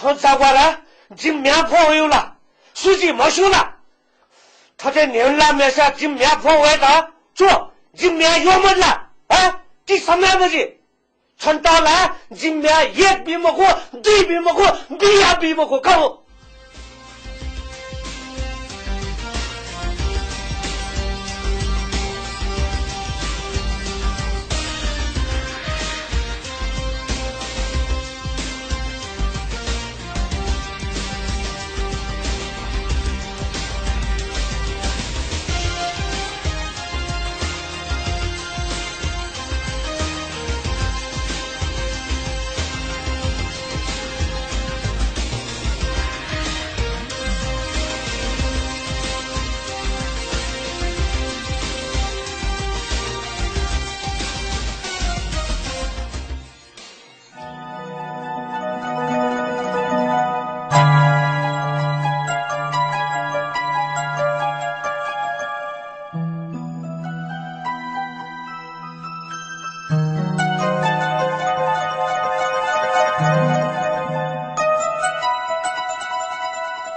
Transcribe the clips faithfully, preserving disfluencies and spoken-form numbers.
थ्व जाग्वाः ला जिमि म्ह्याय् फ्वं वइगु ला? सु जुइ म्हस्यू ला? थथे न्ह्यःने लाःम्हय्‌सिया जिमि म्ह्याय् फ्वं वयेत छु जिमि म्ह्याय् यःम्ह ला? हँ? ति समय् मजि। छन्त ला जिमि म्ह्याय् एक बी मखु, दुई बी मखु, बिया बी मखु, का।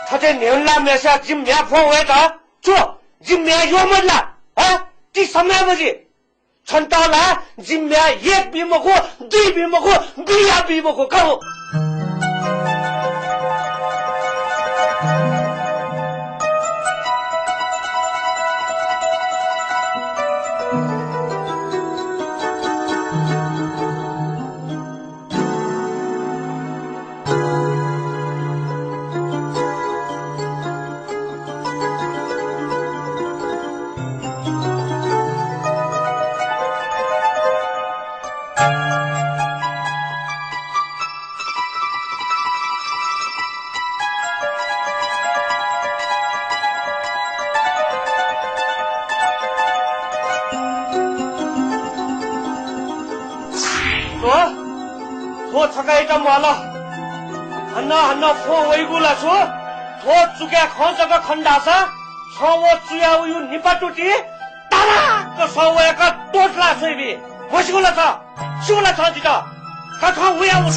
थथे न्ह्यःने लाःम्हय्‌सिया जिमि म्ह्याय् फ्वं वयेत छु जिमि म्ह्याय् यःम्ह ला? हँ? ति समय् मजि। छन्त ला जिमि म्ह्याय् एक बी मखु, दुई बी मखु, बिया बी मखु, का। थ्व, थ्व छकाइत म्वाल। हानं हानं फ्वं वइगु ला छु? थ्व चुकय् खँ जक खन धाःसा छं व चुयावइगु निपा तुति तलाक सः वय्‌क त्वःतला स्वइबी। म्हस्यू ला छ? स्यू ला छं जितः? कथं वया वल।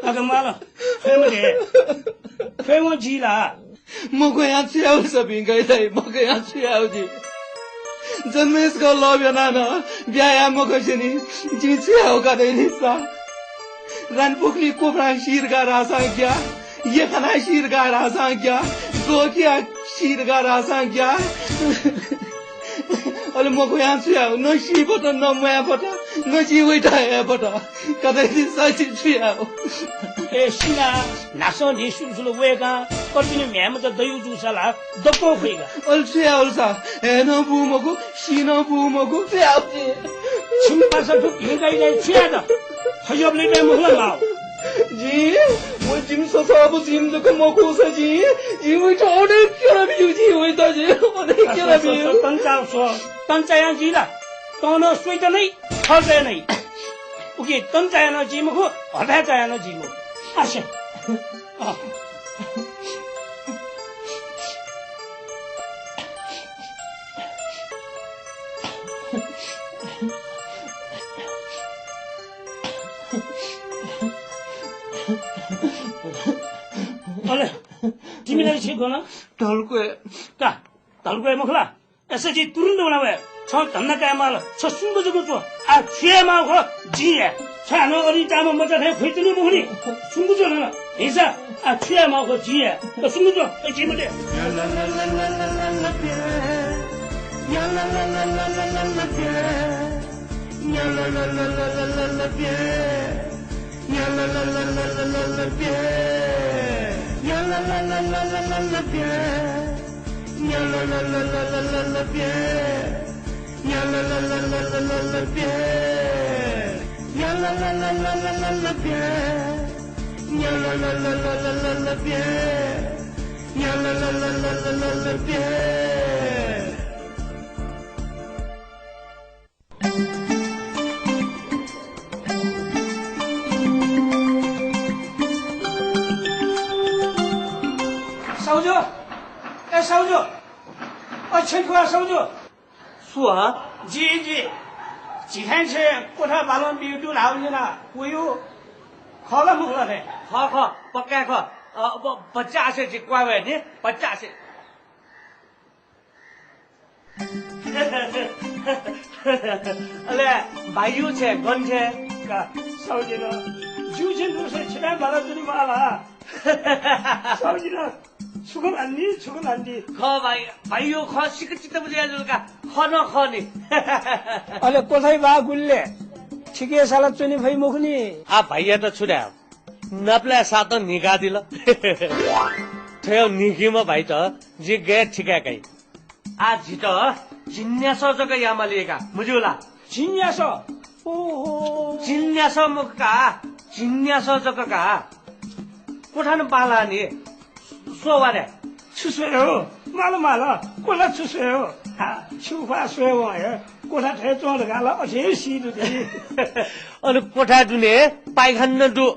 काका म्वाल, ख्वय् मते। ख्वय् वं जी ला? मख्वयां छु याये सपिं गय् दाइ, मख्वयां छु याये जि? जन्मय् सकं love यानाः नं ब्याहा याये मखंसेंलि जिं छु याये का दाइ लिसा? रानीपोखरी कोफ्रां सिरका धाःसां ग्याः, येखानां सिरका धाःसां ग्याः, द्वःखियां सिरका धाःसां ग्याः। अले मख्वयां छु याये? न सी फत, न म्वाये फत, न जिं वइत हये फत। का दाइ लिसा, जिं छु याये? ए, सिनाः न्हासं न्हि सुलुसुलु वय्‌काः कर्पिनि म्ह्याय्‌मचा दइगु जूसा ला दक्वं ख्वइ का। अले छु याये अले सा? हये नं फु मखु, सी नं फु मखु, छु याये जि? छिमि पासा थुक भिंकाइ दाइ छु यायेत? खज्याःबलय् दाइ मखु ला माः? जिं, व जिमि ससःबु जिमि जक मखुसा जिं, जिं वइत अनेक केरा बिउ, जिं वइत जि, अनेक केरा बिउ। तंचाः स्व, तंचायां जी ला? तं नं स्वइत नै, थःचाया नै। उकिं तंचाया नं जी मखु, हथाय्‌चाया नं जी मखु। आसे। अँ। अले, तिमिलाई छि गन? ढल्कोय्। का, ढल्कोय् मखु ला? अय्‌सा जि तुरुन्त वना वये। छं धन्दा कायेमाल, छ सुम्क जक च्वँ। आ, छु यायेमाःगु खः, जिं याये। छ हानं अरितामा मचा थें खुइतुनि मखुनि। सुम्क च्वँ थन। हिंसा, आ, छु यायेमाःगु खः, जिं याये। त सुम्क च्वँ, ए, जिं मते। साउजु, ए साउजु, अ, छेँ खुवा साउजु। सु हँ? जि, जि। झिथाय् छेँ कोठा बालं बीगु दु धाःगु न्यना। व यु? खः ला मखु ला थें? खः, खः, पक्का खः। अ, ब-, बच्चा आसे जि क्वा वये नि, बच्चा आसे। अले भाइयु छेँ गन छेँ? का, साउजिन। जिउ छेँ दुसे छिथाय् बाला तुनि माला। साउजिन, छुक लान्दी, छुक लान्दी। खः भाइ, भाइयु खः सिक चित्त बुझे जुल का, खः न खः नि। अले कोठाय् बा गुल्ले, छिके साला च्वने फइ मखुनि। आ भाइयात छु धाये? नापलाय् सातं न्हिकादिल। थय् न्हिकीम्ह भाइत जिं गय् थिकाय् काइ। आ झीत झिंन्यासः जक यामाली का, मज्यू ला? झिंन्यासः? ओहो। झिंन्यासः मखु का, झिंन्यासः जक का। कोठा नं बांलाः नि, स्वः वा रे। छु स्वये हो? माल, माल, कोठा छु स्वये हो? आ, छिगु ख्वाः स्वयेवं हे कोठा थथे च्वं धकाः ला अथे हे सी दु नि। अले कोठा दुने पाइखाना नं दु।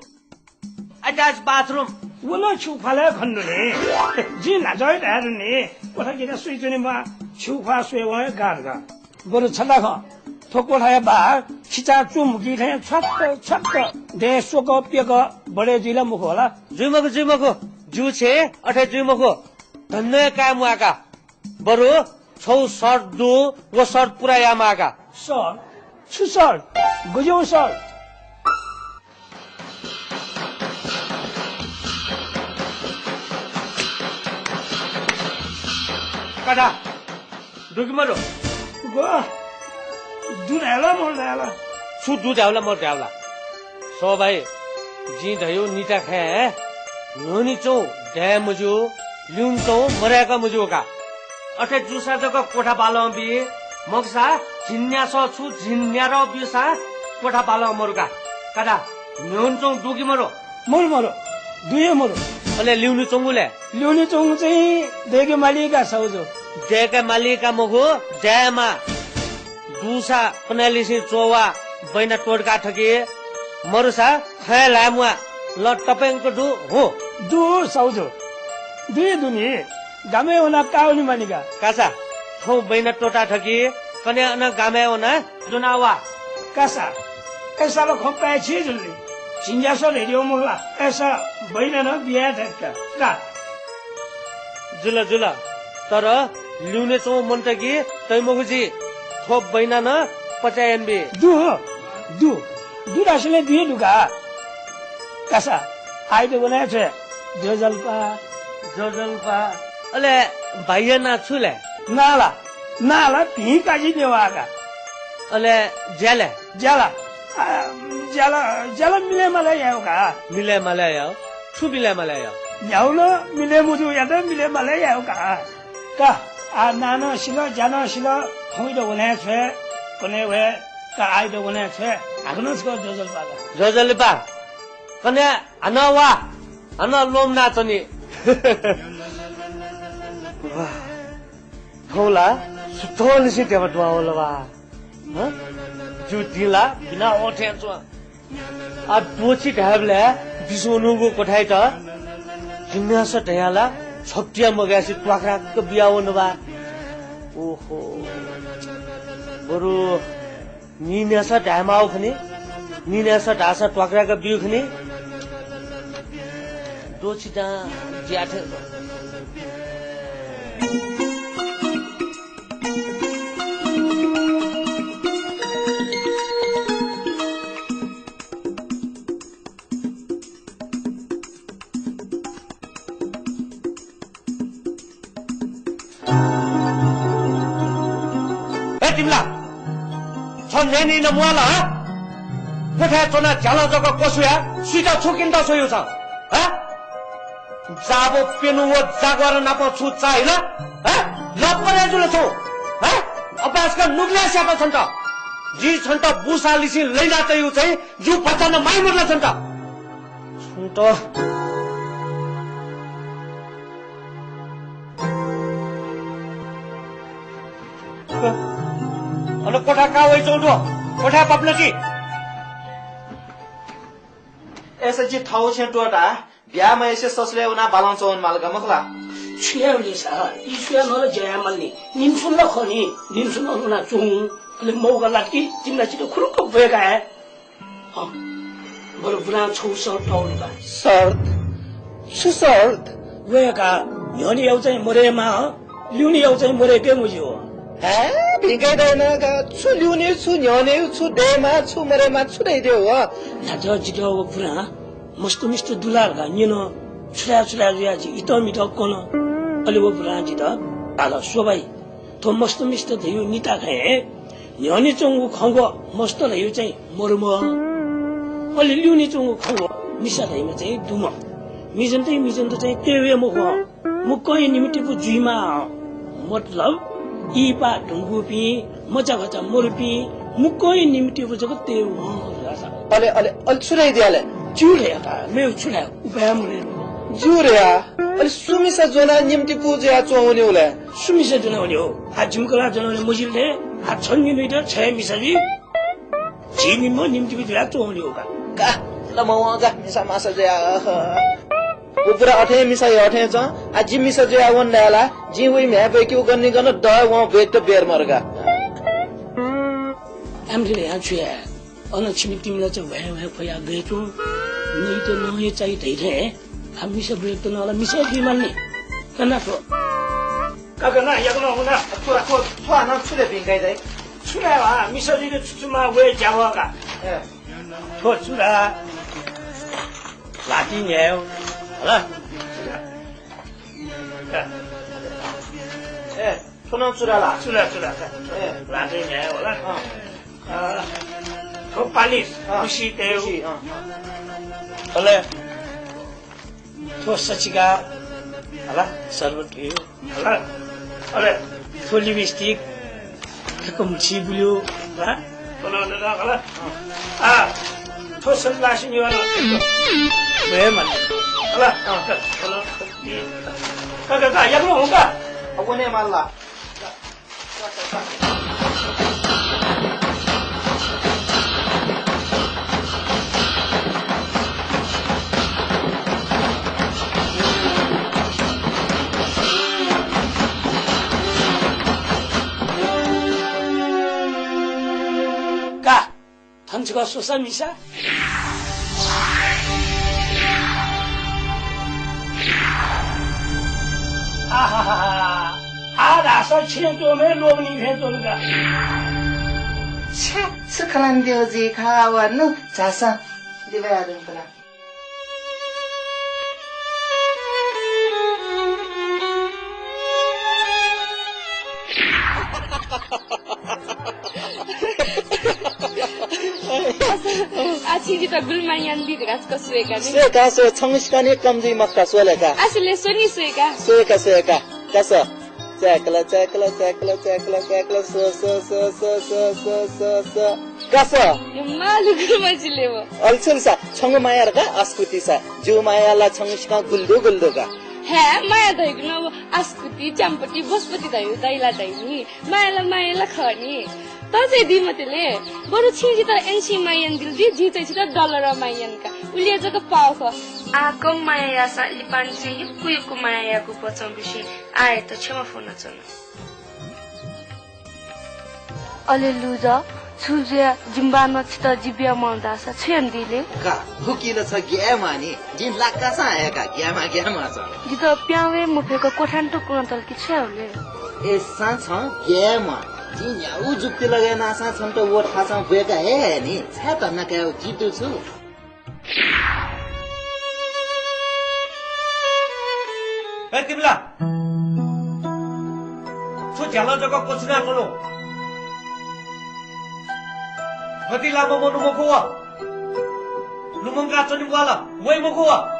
Attached bathroom। व नं छिगु ख्वालय् खने दु नि। जिं न्हाचः हे धयादु नि, कोठा किजा स्वयाच्वने म्वाः, छिगु ख्वाः स्वयेवं हे गाः धकाः। बरु छता खँ, थ्व कोठाया बा खिचा चुम्की थें छ्वाक्क छ्वाक्क दँय् स्वक प्यक बढे जुइ ला मखु होला? जुइ मखु, जुइ मखु। जिउ छेँ अथे जुइ मखु। धन्दा काये म्वाः का। बरु छौ शर्त दु, व शर्त पूरा यायेमाः का। शर्त? छु शर्त? गज्याउ शर्त? का धा, दु कि मदु? ग, दु धाये ला, मदु धाये ला? छु दु धाये ला, मदु धाये ला? स्व भाइ, जिं धयागु निता खँ हे, न्ह्यःने च्वंगु दाये मज्यू, ल्यूने च्वंगु मदाय्‌क मज्यू का। अथे जूसा जक कोठा बालं बी, मखुसा झिंन्यासः छु झिंन्यादँ ब्यूसां कोठा बालं मरु का। का धा, न्ह्यःने च्वंगु दु कि मदु? मदु, मदु। दु हे मदु। अले ल्यूने च्वंगु ले? ल्यूने च्वंगु चाहिँ दय्‌के माली का साउजु। दय्‌के माली का मखु, दायेमाः। दुसा कन्हय्‌लिसें च्ववा, बैना त्वःता थकि। मरुसा खँय् ल्हाये म्वाः, लँ तप्यंक दु, हुँ। दु साउजु। दु हे दु नि। गामय् वनाः का वने मानि का। कासा, थौं बैना त्वःता थकि, कन्हय् अन गामय् वनाः ज्वना वा। कासा, अय्‌सा ला खँ पाय्‌छि जुल नि। झिंन्यासः धयादिउ मखु ला, अय्‌सा बैना नं बिया थकि का। का। जुल, जुल। तर ल्यूने च्वंगु मन्त कि तइ मखु जि। थ्व बैना नं पचा यानाबी। दु, दु, दु धासेंलि दु हे दु का। कासा, आइत वने छ्वये। ज्वजलपा। ज्वजलपा। अले भाइया नां छु ले? नां ला, नां ला भिं काजि नेवाः का। अले ज्या ले? ज्या ला, आ, ज्या ला, ज्या ला मिलय् मालय् यायेगु का। मिलय् मालय् यायेगु? छु मिलय् मालय् यायेगु? न्ह्यागु नं मिलय् मजूयात मिलय् मालय् यायेगु का। का, आ, नां नं सिल, ज्या नं सिल, थौंइत वने छ्वये, कन्हय् वये, का आइत वने छ्वये, हाकनं छकः ज्वजलपा का। ज्वजलपा। कन्हय् हानं वा, हानं ल्वःमनाच्वनी। वा, थौं ला सुथंनिसें ध्यबा दुहां वल वा। हँ? जिउ दिं ला बिना ओथें च्वं। आ, द्वःछि धायेबलय् बिस्युं वनूगु कोठाइत झिंन्यासः धयाः ला छप्तिया मगाय्‌से त्वाक्राक्क बिया वन बा। ओहो। बरु नीन्यासः धायेमाःगु खनि। नीन्यासः धाःसा त्वाक्राक्क ब्यू खनि। द्वःछि दां ज्या थें। ए तिमिला, छ न्यनी न म्वाल, हँ? कोठाय् च्वनाः झ्यालं जक क्वसुया, सुइत छु किन्त स्वयु छ, हँ? जाबो प्यन्हु व जाग्वार नाप छु चाःहिल, हँ? लप्परे जुल छु, हँ? अपाय्सकं नुगलय् स्यात छन्त। जिं छन्त बूसांनिसें लइना तयु चाहिँ जिगु भचा नं माइ मदुला छन्त। छन्त। अन कोठा का वइ चौधो, कोठा पापलकी। अय्सा जि थःगु छेँ त्वःताः ब्याहा मयासें ससलय् वनाः बालं च्वंवने माल का मखु ला? छु याये ले सा, ई सुया नं ला ज्या याये माल नि। निम्हसिनं ला खः नि, निम्हसिनं ला वनाच्वँ। अले मौका लात कि तिमिला जितः खुरुक्क ब्वय्का हे। अँ, बरु बुरां छगू शर्त तःगु दु का। शर्त? छु शर्त? वय्का न्ह्यःने याउ चाहिँ मदयेमाः, ल्यूने याउ चाहिँ मदय्के मज्यू। हे, भिंकाइ दयेन का, छु ल्यूने, छु न्ह्यःने, छु दयेमाः, छु मदयेमाः, छु धयादियो हो? न्हाचः जितः व बुरां मस्त मिस्त दुलाः धकाः न्यन, छु धाये छु धाये जुयाः जि इतःमितः कन। अले व बुरां जितः धाल, स्व भाइ, थ्व मस्त मिस्त धयागु निता खँय् न्ह्यःने च्वंगु खँग्वः मस्त धयागु चाहिँ मदुम्ह, अले ल्यूने च्वंगु खँग्वः मिसा धइम्ह चाहिँ दुम्ह। मिजंतय् मिजंत चाहिँ तयेवये मखु। मुक्कं निम्हतिपू जुइमाः। मतलब, इहिपा धुंकूपिं, मचाखचा मदुपिं, मुक्कं निम्हतिपू जक तयेवं धाःसा। अले, अले, अले छु धयादिया ले? ज्यू धया का, मेगु छु धया, उपाय मदयेगु। ज्यू धया, अले सु मिसा ज्वनाः निम्हतिपू जुयाः च्वंवनेगु ले? सु मिसा ज्वनाः वनेगु? आ, जिमिगु ला ज्वनाः वने मजिल ले। आ, छन्हु निन्हुइत छ हे मिसा जुइ। झी निम्ह निम्हतिपू जुयाः च्वंवनेगु का। का, लमवं का, मिसा मासा जुयाः। व बुरा अथें मिसा यःथें च्वं, आ, जि मिसा जुयाः वन धाये ला, जिं वइ म्ह्याय् ब्वय्केगु गन नि गन, दः वं ब्वय्केत बेर मदु का। आम्थे धयां छु याये? अन छिमि तिमिला चाहिँ ह्वाँय् ह्वाँय् ख्वयाः गय् च्वं। नइत नं हे चाइ धइ थें, आ, मिसा ब्वय्केत नं ला मिसा हे जुइ माल नि। का ना थ्व। का, का ना, याकनं हुँ ना। थ्व, थ्व, थ्व हानं छु ले भिंकाइ दइ? छु नाय वा, मिसा जुइत छु छु माः वये ज्याभः का। ए। थ्व चुरा, ल्हातिइ न्ह्यायेगु, हला। ए, थ्व नं चुरा ला? चुरा, चुरा। ए। ल्हातिइ न्ह्यायेगु, हला। अँ। अ, थ्व पालिस, अँ। खुसी तयेगु। खुसी, अँ। अले थ्व सचिका, हला, शरबत धइगु, हला। अले थ्व लिपस्टिक, थ्व मुछी बुल्यु, हला। हला, हला, हला। आ, थ्व sunglass नि वाला। वे मन। हला, अँ। हला। का, का, का, याकनं हुँ का। अब वने माल ला। का, थन छकः स्वसा मिसा। आहाहा, आः धाःसा छेँ त्वःम्ह लोभनी थें च्वन का। छ्या, छु खलनादियो जुइ खः व नु, झासँ दिबा याः धुंकल। आ, छिं जितः गुलि माया यानादी धकाः छकः स्वये का नि। स्वये का, स्वये, छंगु सिक्क नं कम जुइ मखु का, स्वये का। आ, स्वये ले, स्वये नि, स्वये का। स्वये का, स्वये का, का स्व। च्याकल, च्याकल, च्याकल, च्याकल, च्याकल, स्व, स्व, स्व। का स्व। यम्मा लुकुर मजिले व। अले छु ले सा, छंगु माया धकाः अस्कुति सा। जिगु माया ला छंगु सिक्कं गुलि दु, गुलि दु का। हे, माया धइगु नं व अस्कुति, च्याम्पति, बसपति धइगु दइ ला दइ नि। माया ला माया ला खः नि। तःजय् दी मते ले। बरु छिं जितः एनसी माया यानादिल दी, जिं चाहिँ छितः डलरं माया याना का। उलिया जक पाः खः। आः कम माया याःसां लिपा नं जिं यक्व यक्व माया यायेगु बचं गुसें आः हे त क्षमा फ्वनाच्वना। अले लुजः, छुं जुयाः जिमि बाःनं छितः जि बियामाल धाःसा छु यानादी ले? का, हुकिं ला छ ग्याये म्वाः नि। जिं लाकासां हये का, ग्याये म्वाः, ग्याये म्वाः छ। जितः पिहां वये मफय्क क्वथाय् तुं कुनातल कि छु याये ले? अय्सां छं ग्याये म्वाः। जिं न्ह्यागु जुक्ति लगे यानासां छन्त व थासं ब्वय्का हे हये नि। छाय् धन्दा कायेगु जि दु छु? ए तिमिला, झ्यालं जक क्वछुना च्वनु। गति लाःम्ह मनू मखु व। लुमंका च्वनीम्ह ला वइ मखु व।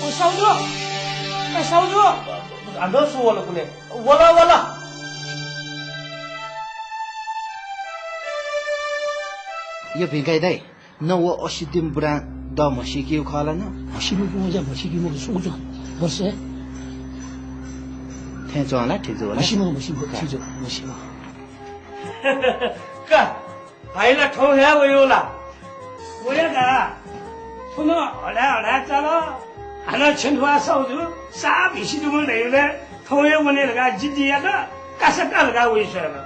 ओ साउजु, ए साउजु। हानं सु वल कुने? वल, वल। यो भिंकाइ दाइ, न व असिद्धिम बुरां द म्हसीकिउ खः ला न? म्हसीम्ह बुरां ज्या म्हसीकिम्ह सुगु जुल। वर्ष हे। थें च्वं ला, ठीक जुल ला? म्हसीम्ह, म्हसीम्ह, ठीक जुल, म्हसीम्ह। का, भाइ ला थौं हे वयो ला? वया दा, थुन हडाय् हडाय् चाल। हानं छेँथुवा साउजु, साप हिसि दुम्ह धइबलय् थौं हे वने धकाः जिद्दी यात, कासा का धकाः वइ स्वयेमा।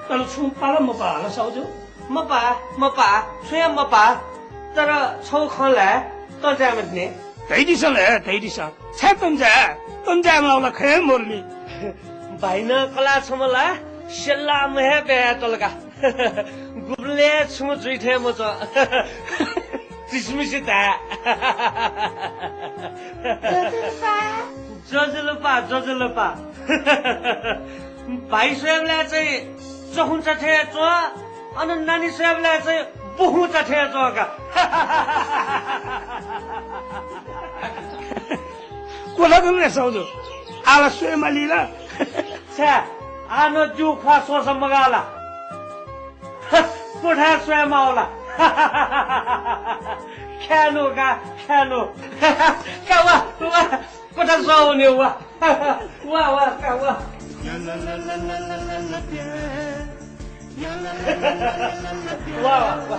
तर छुं पाल मपाः हला साउजु? मपाः, मपाः, छुं हे मपाः। तर छौ खँ ला तंचाय् मतिनि। धइदिसँ ले, धइदिसँ। छाय् तंचाय्? तंचाय् माःगु ला खँ हे मरुनि। भाइनं कलाः छम्ह ला सेल्लाम्ह हे ब्याहा यात ला का। गुबलय् छुं जुइ थें मच्वं। झिसमिस धाये। ज्वजलपा। ज्वजलपा, ज्वजलपा। भाइ स्वयेबलय् चाहिँ चखुंचा थें च्वं, अन नानी स्वयेबलय् चाहिँ बुखुंचा थें च्वं का। क्वथा दु रे साउजु, आः ला स्वये माली ला? छ्या, आः नं ज्यू ख्वाः स्वःसा मगाः ला? क्वथाय् स्वये माः ला? ख्यानु का, ख्यानु। का वा, वा, क्वथा स्वः वने वा। वा, वा, का वा। वा, वा, वा।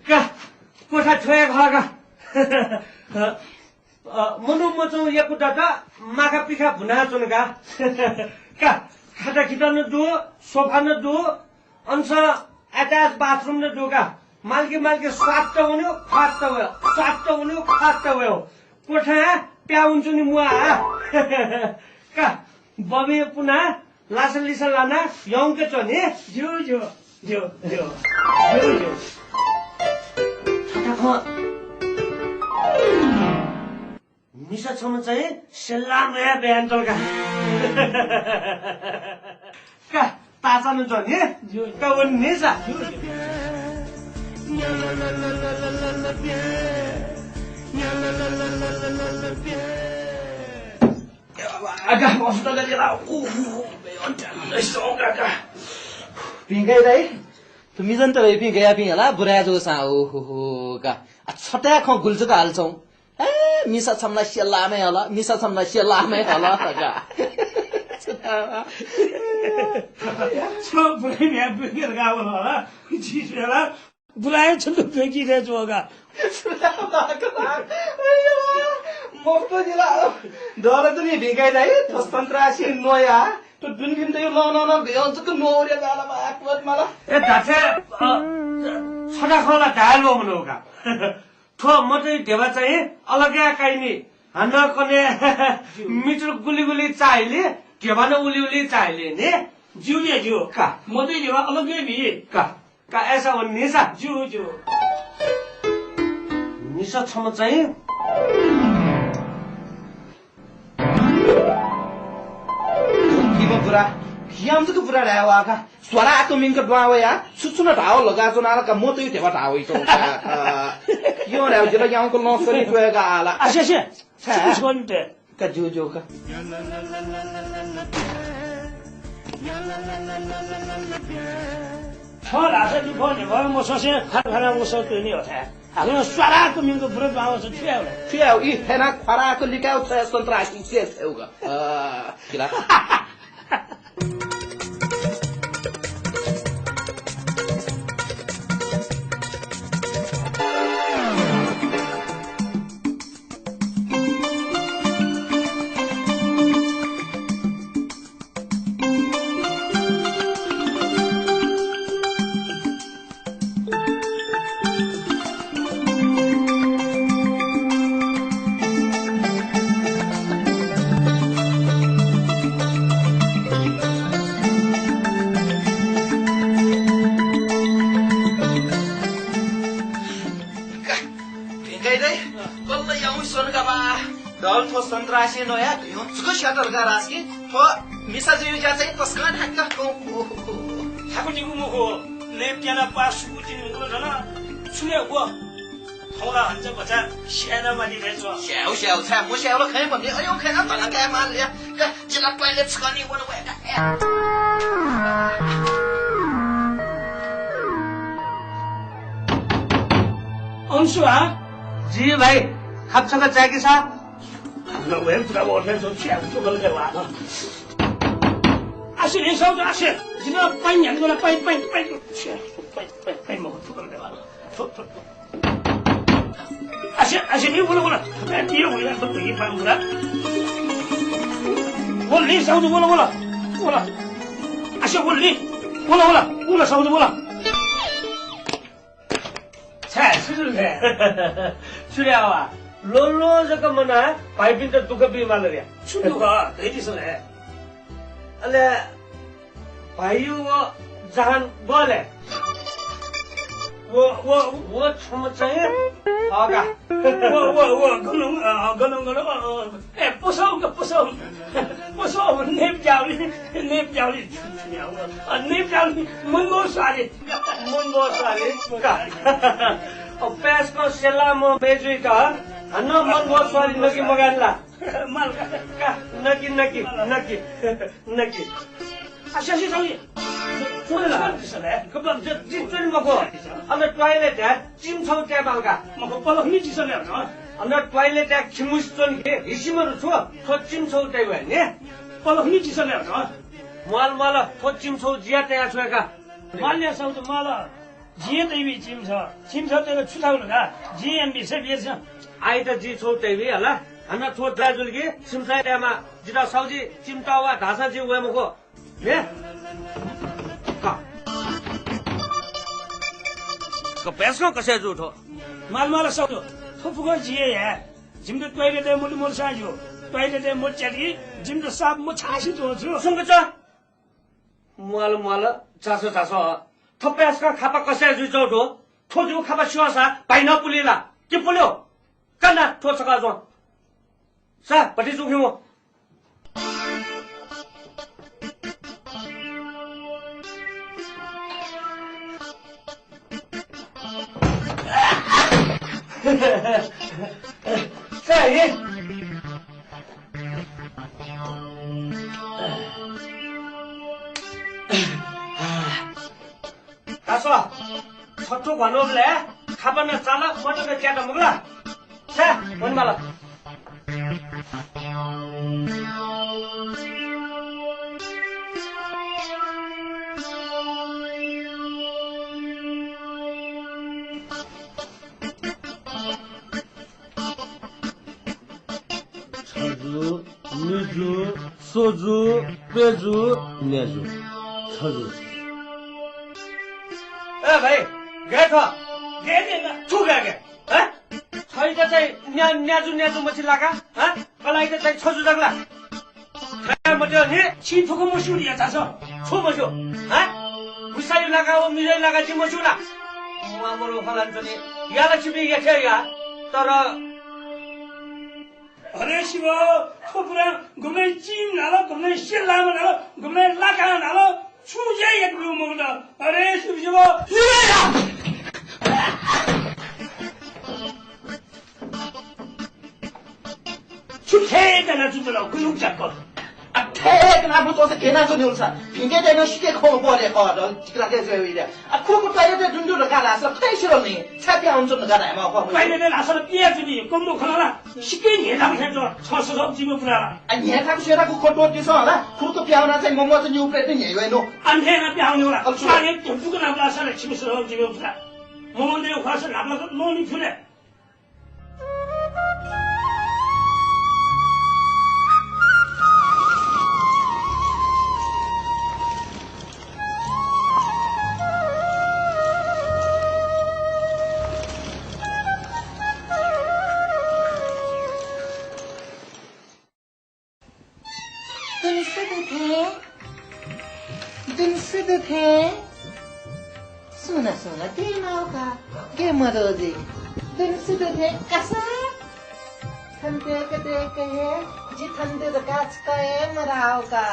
का, क्वथा थ्व हे खः का। अ, मनू मच्वं यक्व दत, माखा पिखा भुनाच्वन का। का, खाटाखिटा नं दु, सोफा नं दु, अनसं attach bathroom नं दु का। मालकी मालकी स्वात्त वन्यो, ख्वात्त वयो, स्वात्त वन्यो, ख्वात्त वयो। क्वथाय् प्याः वंच्वनी म्वाः। का, बबे पुना लासा लिसा लाना यंके च्वने। ज्यू, ज्यू, ज्यू, ज्यू, ज्यू, ज्यू। छता खँ। मिसा छम्ह चाहिँ सेल्लाम्ह हे ब्याहा यानातल का। का, ताचा नं च्वने। ज्यू। का वने नि सा। ज्यू, ज्यू। आगा, मस्त गजला। ओहो, बे अन्त नइसं आगा। भिंकाइ दाइ, थ्व मिजंतय्‌पिं गयापिं हला, बुराय् जूसां, ओहो, का। आ, छताय् खँ गुलि जक हालाच्वं। ए, मिसा छम्ह ला सेल्लाम्ह हे हला, मिसा छम्ह ला सेल्लाम्ह हे हला, का। छम्ह बुराइ न्ह्याः बुइके धकाः वल हला, झी स्वये ला। बुराइ छन्त ब्वंकी थें च्वं का। मफुत जिला। दःलात नि भिंकाइ दाइ, थ्व सन्त्रासी न्वया। थ्व दुने भिंतय् नं नं नं गय् जक न्वया जाला बा, आक्रोश माला। ए, धात्थें, अ, छता खँ ला धाये ल्वःमन का। थ्व मतय् ध्यबा चाहिँ अलग हे काइनि। हानं कन्हय् मिटर गुलि गुलि चाहिलि, ध्यबा नं उलि उलि चाहिलि नि। ज्यू ले ज्यू। का। मदय् ध्यबा अलग्गै बी। का। का, अय्सा व निसा। ज्यू, ज्यू। निसा छम्ह चाहिँ भिंम्ह बुरा, भिंम्ह जक बुरा धायेवः का। स्वाराक मिंक दुहां वया, छु छु नं धाःगु लगा च्वना ला का, मदय् ध्यबा धाःगु वइच्वं का। अ, यं धायेवः जितः याउँक लं सनी त्वय्का आः ला। आसे, आसे। छाय्? छु छु नं ते। का ज्यू ज्यू का। थ्व धाःसा लिफः न्ह्यब्वः मछ्वसे फारा फारा वसः त्वनी हथाय्। हाकनं स्वाराक मिंक बुरा दुहां वःसा छु याये? छु याये? ई थेना ख्वाराक लिकाय् छ्वया सन्त्रासी से छ्वयेगु। अ, किला। भिंकाइ दइ, कल्ल याउँइ स्वन्का बा। दल थ्व सन्त्रासी नया भिंगु छुक स्यात धकाः धाःसा कि थ्व मिसा जुइगु ज्या चाहिँ तसकं ढाक्क कं। थाकुतिकु मखु, नयेप्याना पाः सुकुतिनि धुंकल धन। छु ले व? थौं ला हन्च भचा स्यायेनं माली धयाच्वं। स्यायेगु, स्यायेगु, छाय् मस्यायेगु ला खँय् मन्ये, अय् खँय् नं धन काये माल या। का, जि ला toilet छकः निं वने वये का। अंशु, हाँ? जी भाइ, खाप छकः चाय्‌कि सा। हानं वये, पुरा ओठे जो छ्या, उठो गल गवा। आसे, ले साउजु, आसे। जिं पाइँ न्ह्यानागु ला, पाइँ, पाइँ, पाइँ। छ्या, पाइँ, पाइँ, पाइँ, मखु, उठो गल गवा। थ्व, थ्व, थ्व। आसे, आसे, नि वल, वल। ए, तियो, वल, तो तुइ पाउँ, वल। वल, ले साउजु, वल, वल। वल। आसे, वल, ले। वल, वल। वल, साउजु, वल। छाय्, छु जुल ले? छु ले आवा? ल्वँ ल्वँ जक मनाः भाइपिन्त दुःख बी माल रे। छु दुःख? धयादिसँ ले। अले भाइया व जहान ग्व ले? व, व, व छम्ह चाहिँ खः का। व, व, व गनं, अ, गनं, गनं, अ, अ, ए, पसौ, पसौ, पसौ, नेप ज्याउली, नेप ज्याउली, छु, छु याउ, अ, नेप ज्याउली, मनभर स्वारी। मनभर स्वारी, का। अ, पाय्‌सकं सेलाम्ह मय्‌जुयात हानं मनभर स्वारी नके मगानि ला? माल का। का, नकि, नकि, नकि, नकि। आ, स्यासि छौ नि। च्वने ला? च्वने दिसँ ले। गबं, जि, जि च्वने मखु। अन toilet-य् चिम छौ तये माल का। मखु, पलख नि दिसँ ले हन। अन toilet-य् खिमुस च्वने कि हिसिमरु छु, थ्व चिम छौ तये वये नि। पलख नि दिसँ ले हन। म्वाल, म्वाल, थ्व चिम छौ जिया तया छ्वये का। म्वाल या साउजु, म्वाल। जिं तइबी चिम छौ। चिम छौ तयेगु छु थाकु धकाः जिं यानाबी, से बिया छ्यँ। आइत जिं छौ तइबी हला। हानं थ्व दाजुलिके चिम छौ तयेमा जितः साउजी चिम तः वा धाःसां जिं वये मखु। हे? का। का पाय्‌सकं कसे जू थ्व। म्वाल म्वाल साउजु। थ्व फुक्कं जिं हे याये। जिमित toilet-य् मलु मलुसां ज्यू। Toilet-य् मच्याति जिमित साप मछासे ज्वं छु। सुंक च्व। म्वाल म्वाल, झासँ झासँ। थ्व पाय्‌सकं खापा कसे जुइच्वं दु। थ्व जिगु खापा स्यंसा भाइ नं पुली ला? कि पुल्यू? का ना, थ्व छकः ज्वं। सा, भति जुं खिउँ। सा हे। का स्व, छथु घ्वानबलय् खापा नं चाल, मदत क्यात मखु ला? छ्या, वनेमाल। छजु, निजु, स्वजु, प्यजु, न्याजु। छजु। ए भाइ, गय् थ्व? गय् गय् ला? छु गय् गय्? हँ? छइत चाहिँ न्या-, न्याजु, न्याजु मछि ला का? हँ? कलाइत चाहिँ छजु जक ला? मद्यः नि, छिं थुक मस्यू नि, या झासँ। छु मस्यू? हँ? भुसाइ लाका व मिजै लाका जि मस्यू ला? म्वाः मरु खँ ल्हानाच्वनी। या ला छिपिं या थें या। तर हरे शिव, थ्व पुरां गुबलें चिं न्हाल, गुबलें सेल्लामा न्हाल, गुबलें लाकां न्हाल, छुं ज्या याके ब्यू मखुत। हरे शिव शिव। छु थय् याना च्वंगु ला, गुलुक जाक्क। आ, थय् याना बुतोस केना च्वन्यु सा। भिंके देन सिके खो परे क, दल टिकला के जय विद्या। आ, खुरकु तये दे दुन्दु धकाः धाःसा, थय् सिरल नि। छापि आउन च्वन धकाः धायेमाः खः। तये दे धाःसा पिया जुनि, कम दु खला ला। सिके न्हेथापु खेत, छ सजब जिमि पुरा ला। आ, न्हेथापु सेथापु खो त्वःतिसँ ला। खुरकु पियाउना चाहिँ मम्मच न्यू प्रेत न्ह्यइवय् नु। आ, न्हेना पियाउनु ला। अब छु? आ, न्हे धुपुक नापलासा ला, छिमि सजब जिमि पुरा। मम्मने ख्वास नापलासा नोनी फुले। दुन्सु दुथें, दुन्सु दुथें। सुन, सुन, देमाः का, के मदो जी। दुन्सु दुथें कासा। थन्ते कते कहे, जि थन्ते धकाः छकः हे मधाः का।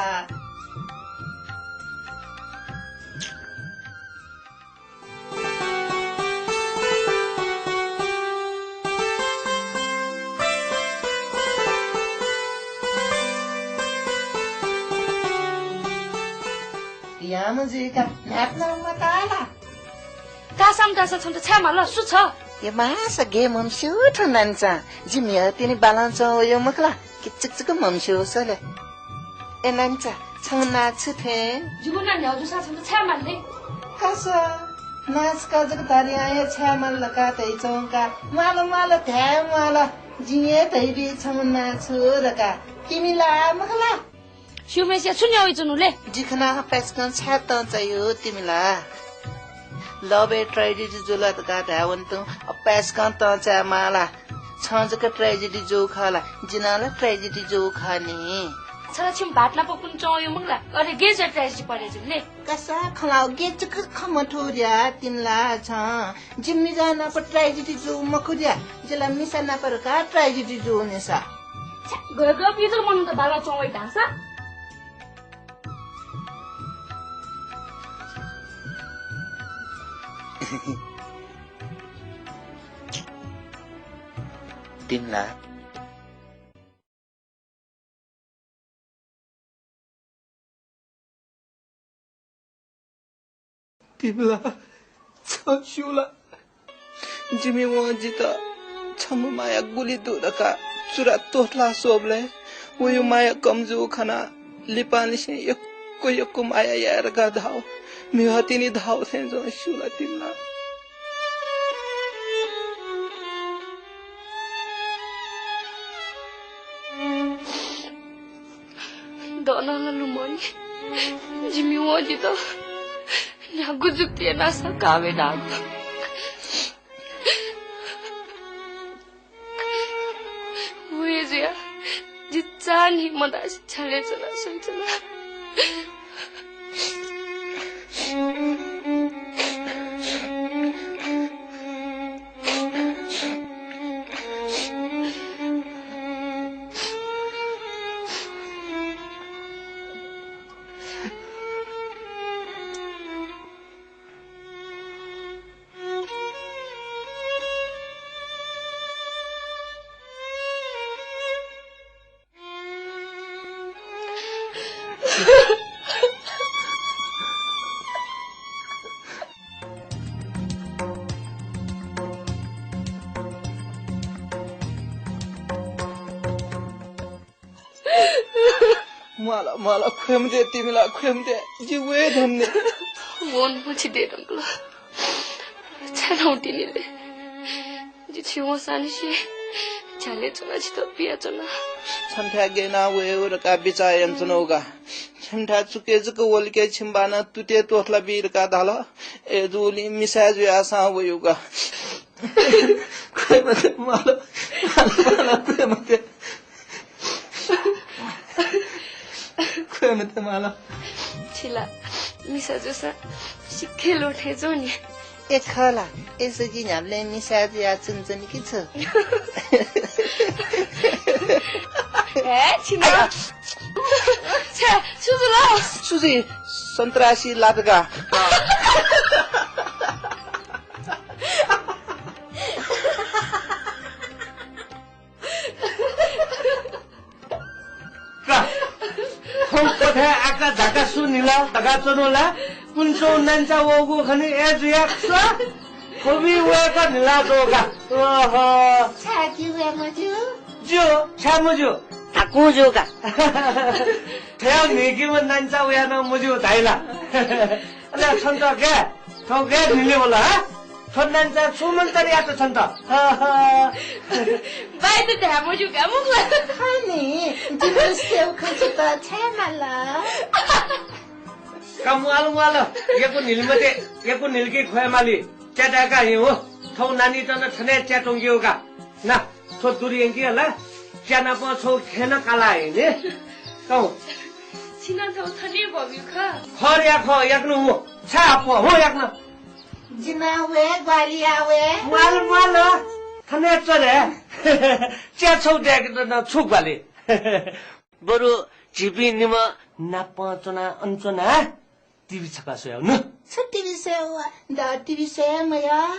याम जुइका न्ह्याक्न मताला। कासाम कासा छन्त छाय् माल, सु छ? ए मासा गे मम्स्यू थ्व नान्चा। जि म्हिगः तिनि बालं च्वं वयो मखु ला? किचुक चुक मम्स्यू सले। ए नान्चा, छं नां छु थें? जिगु नां न्ह्यागु जूसा छन्त छाय् माल ले? कासा, नां छकः जक धरियां हे छाय् माल धकाः धयाच्वंका। माल माल धाये म्वाल। जिं हे धयाबी छं नां छु धकाः। तिमिला मखु ला? स्यूम्हेसिया छु न्ह्यावइच्वनु ले? जि खनाः अपाय्सकं छाय् तं चायो तिमिला? Love ए tragedy जुल धकाः धायेवं तुं अपाय्सकं तं चाये माला। छं जक tragedy जू खः ला, जि नं ला tragedy जू खः नि। छ ला छिमि भाःत नाप कुने च्वं वयो मखु ला? अले गय् जुयाः tragedy परे जुल ले? कासा खँ ल्हाउ, गय् जक खँ मथू र्या तिमिला छं। जि मिसा नाप tragedy जू मखु र्या, जि ला मिसा नाप धकाः tragedy जू नि सा। छ्या, गय् गय् पितल मनूत बालं च्वं वइ धाःसा? तिमिला। तिमिला, छं स्यू ला? जिमि वं जितः छम्ह माया गुलि दु धकाः चुरा त्वथला स्वःबलय् वयु माया कम जूगु खनाः लिपांनिसें यक्व यक्व माया याये धकाः धाःगु म्हिगः तिनि धाःगु थें च्वं, स्यू ला तिमिला? दँ नं लुमंनि। जिमि वं जितः न्ह्यागु जुक्ति यानाः सकाः वये धाःगु। व हे जुयाः जि चान्हि मधासे झ्यालय् च्वनाः स्वयाच्वना। म्वाल, म्वाल, ख्वये मते, तिमिला ख्वये मते, जि वये धुन नि। वने मछि दय् धुंकल। छाय् नं तिनि ले? जि छिं वंसांनिसें झ्यालय् च्वनाः छितः पियाच्वना। छन्थाय् गय् यानाः वये धकाः बिचाः यानाच्वनागु का। छन्थाय् चुकय् जक वल कि छिमि बानं तुतिइ त्वथला बी धकाः धाल। अय्जूगुलिं मिसाय् जुयाःसां वयागु का। ख्वये मते, म्वाल, म्वाल, ख्वये मते। ख्वये मते माल। छिला मिसा जूसा सिक्कै ल्वःथें च्वं नि। ए खः ला, ए सुजि न्ह्याबलें मिसा जुया च्वनाच्वनी कि छु? हे, छिना। छ्या, छु जुल? सुजि, सन्त्रासी लात का। का, थौं क्वथाय् आकाझाका सु न्हिला धकाः च्वनु ला? कुन्चो नान्चा वःगु खनी ए जुया ख्वबि वय्‌क न्हिला दो का। ओहो। छाय् कि वये मज्यू? ज्यू, छाय् मज्यू? धाकु ज्यू का। थ्वयाव न्हिकीम्ह नान्चा वया नं मज्यू धाइ ला? अले छन्त गय्, थ्व गय् न्हिले वल, हा? थ्व नान्चा छु मन्तरी यात छन्त? बाय् त धाये मज्यू का, मुखु। खनी, जिमि सेव खचित छाय् माल? का म्वाल, म्वाल, यक्व न्हिले मते, यक्व न्हिलकी ख्वये माली। च्या दाय्‌का हिं हो, थौं नानीत नं थन हे च्या त्वंकी हो का। ना, थ्व दुरु यंकी हला, च्या नाप छौ खेँ नं काला हे नि। कौ। छिना थौ थने बब्यू खः। खः रे खः, याकनं हो। छाय् अप्वः, हो याकनं। जि नं वये, ग्वाहालि याः वये। म्वाल, म्वाल, थन हे च्वँ रे। च्या छौ दय्‌केत नं छु ग्वाहालि। बरु झीपिं निम्ह नाप च्वना अन च्वना टिभी छकः स्वयाव नु। छु टिभी स्वयाव? द टिभी स्वये मया।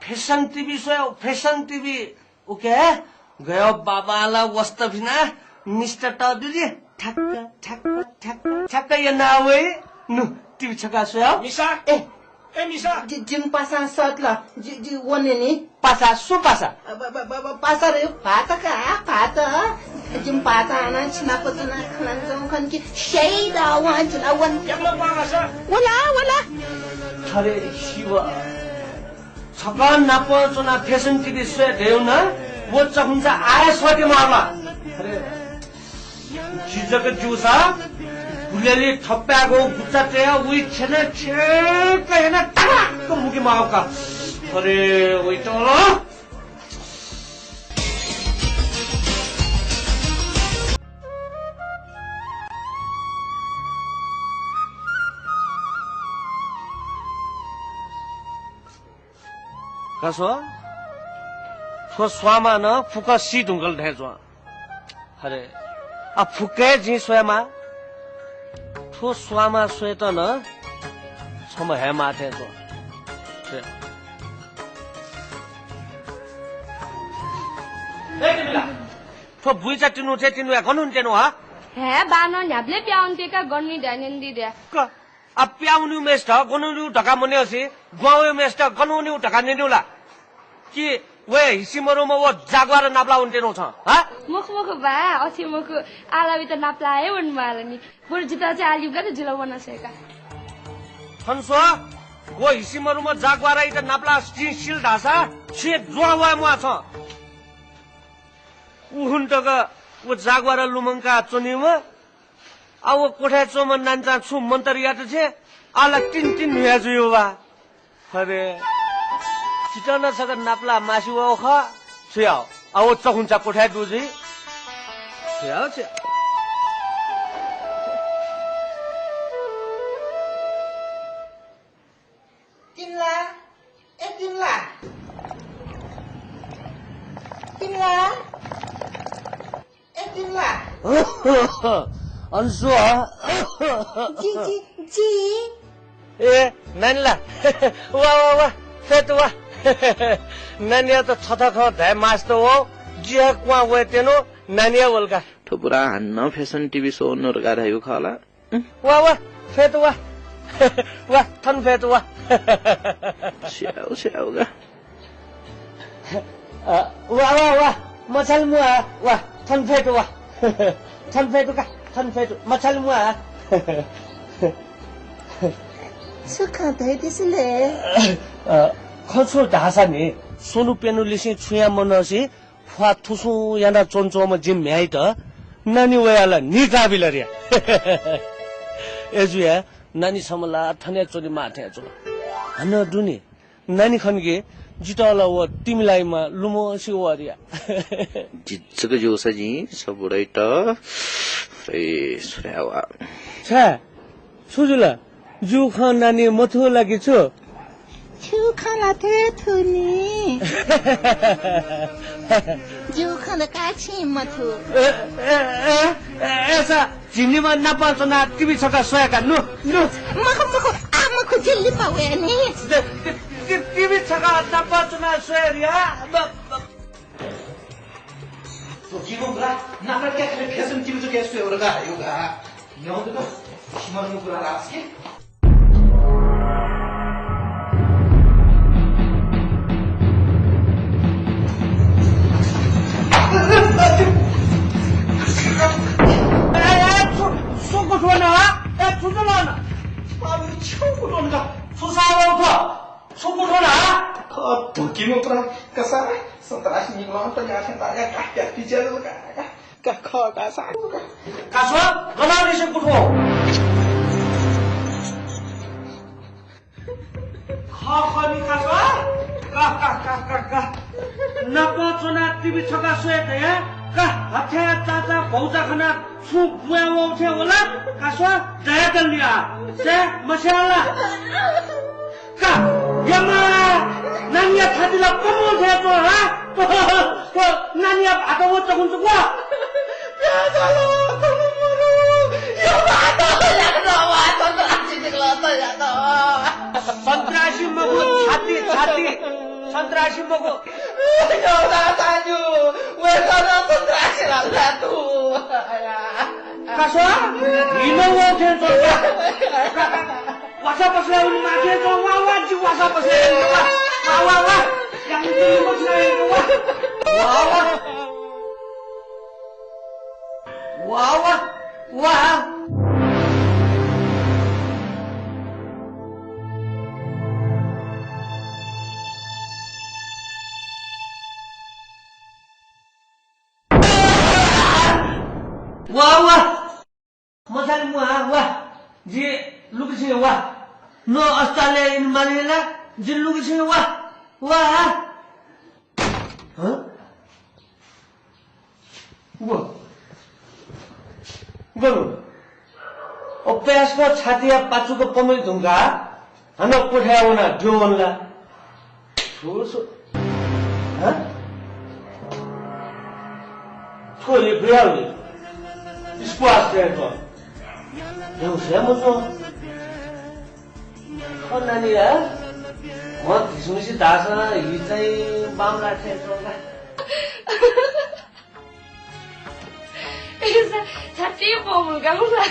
फेसन टिभी स्वयाव, फेसन टिभी। उके गयो बाबाला वस्त भिना मिस्टर तदुरी ठ्याक्क, ठ्याक्क, ठ्याक्क, ठ्याक्क याना वइ नु टिभी छकः स्वयाव। मिसा। ए। ए, मिसा। जि, जिमि पासां सःतल, जि, जि वने नि। पासा, सु पासा? अ, ब, ब, ब, ब, पासा रे, भात का, भात। जिमि भात हानं छिनाप च्वना खनाच्वं खन कि स्याइदा वं जिला वन। याबला पासा। वला, वला। अरे शिव, छकः नाप च्वना फेसन टिभी स्वये धयाउ नं, व चखुंचा आः हे स्वःते माःला। अरे। जि जक ज्यूसा, गुलेली थप्यागो गुच्चा तया उइ छेना छेक याना टक्क मुके माउ का। अरे, वइ तल। का स्व, थ्व स्वांमा नं फुक्क सी धुंकल थें च्वं। अरे, आ फुक्क हे जिं स्वयेमाः। थ्व स्वांमा स्वयेत नं छम्ह हयेमाः थें च्वं। हे। ए, तिमिला, थ्व बुइचा तिन्हु थें तिन्हु हे गन वनेत्यनु हा? हे, बानं न्ह्याबलें प्याः वनेत्यंका गन वनी धयाः न्यनादी दया। क- आ, प्याः वनीम्हेसित गन वनीगु धकाः मन्यंसे, ग्वाहालि वइम्हेसित गन वनीगु धकाः न्यनेगु ला? कि वय् हिसि मरुम्ह व जाग्वार नापलाः वनेत्यनु छं, हा? मखु, मखु बा, अथे मखु, आः ला वइत नापलाः हे वनेमाल नि। बरु जितः चाहिँ आः ल्यूका त, जि ला वना सयेका। थन स्व, व हिसि मरुम्ह जाग्वारयात नापलाः जिं सिल धाःसा, छेँ द्वहं वये म्वाः छं। उखुन्हु तक व जाग्वार लुमंका च्वनीम्ह आ, व क्वथाय् च्वंम्ह नानीचां छुं मन्तर यात छेँ, आः ला तिन तिन न्हुया जुइ व बा। अरे, जितः नं छकः नापलाः मास्ति वः खः। छु याः? आ, व चखुंचा क्वथाय् दु जुइ। छु याः, छु याः? तिमला, ए तिमला। तिमला। ए तिमला। अन स्व। जि, जि, जि। ए, नानी ला। वा, वा, वा। फ्यतु वा। नानीयात थथे खँ धाये मास्ति वः। जि हे क्वहां वयेत्यनु, नानी हे वल का। थ्व बुरां हानं फेसन टिभी स्वःवने धकाः धाइगु खः ला? वा, वा, फ्यतु वा। वा, थन फ्यतु वा। स्याउ, स्याउ का। अ, वा, वा, वा, मछाल म्वाः, वा, थन फ्यतु वा। थन फ्यतु का, थन फ्यतु, मछाल म्वाः। छु खँ धयादिसँ ले? अ, खँ छु धाःसा नि, स्वन्हु प्यन्हु लिसें छुं याये मनसे ख्वाः थुसुं याना च्वनाच्वंम्ह जिमि म्ह्याय्‌यात नानी वयाः ला न्हिकाबिल रे। अय्‌जुया नानी छम्ह ला थन हे च्वनेमाः थें च्वं। हानं दुनि नानी खनकि जितः ला व तिमिलाइमा लुमंसे वः रे। जि जक ज्यूसा जिं छ बुढाइत, ए, सुनावा। छाय्? छु जुल? जिगु खँ नानी मथू ला कि छु? छिगु खँ ला थथे थू नि। जिगु खँ ला का छिं मथू। ए, ए, ए, ए, ए, सा, झी निम्ह नाप च्वनाः टिभी छकः स्वये का, नु, नु। मखु, मखु, आ मखु, जि लिपा वये नि। दे, दे, दे, टिभी छकः नाप च्वनाः स्वये रे, आ? ब, ब। थ्व गिगु ग्रा नापा क्या खले फेसन टिभी जक स्वये वल का, यो का। न्यौ जक सिमर मुकुरा लास के। ए, ए, छु, छु कुतुं वन, हा? ए, छु जुल वन? बाबु, छु कुतुं वन का? छु साबु का? छु कुतुं वन, हा? खः, धुकी मुकुरा, कसा, सन्त्रासी निगलं त या थें ता या का, या पिज्या जल का, का। का खः का सा। का स्व, गन निसे कुतुं। खः खः नि का स्व। का, का, का, का, का। नाप च्वनाः टिभी छकः स्वये धया। का, हथाय् चाचा भौचा खनाः छुं बुँया वःथें वल। का स्व, दया दल नि आ। से, मस्याला। का, यम्मा, नानीया छाति ला पमं थें च्वं, हा? नानीया भात व चकुन चुक व। प्याज ला तमु मरु, यो भात ला त वा त त आछि दिगला त या त। सन्त्रासी मखु, छाति, छाति। सन्त्रासी मखु। यो भात आजु, वे त सन्त्रासी ला ला तु। का स्व, हिनं वःथें च्वं का। वासा पसलय् वनेमाः थें च्वं, वा, वा, जि वासा पसलय् वने, वा, वा, वा, वा। यानि जि वासा पसलय् वने, वा। वा, वा। वा, वा, वा। वा, वा। मचाले मुहा, वा। जि लुकुछिं, वा। न अस्पतालय् इने माली ला, जि लुकुछिं, वा। वा। हँ? व। गन। अप्यासक छातिया पाचुक पमय् धुंकाः हानं कोठाय् वनाः द्यः वन ला? छु छु? हँ? थ्व हे बुयावली। स्क्वास हे च्वं। न्ह्यागु हे मच्वं। खः नानी या, म्ह धिसुमिसि धाःसा हि चाहिँ बांमलाः थें च्वं का। ए, सा-, साँच्चै पमुल का मुला।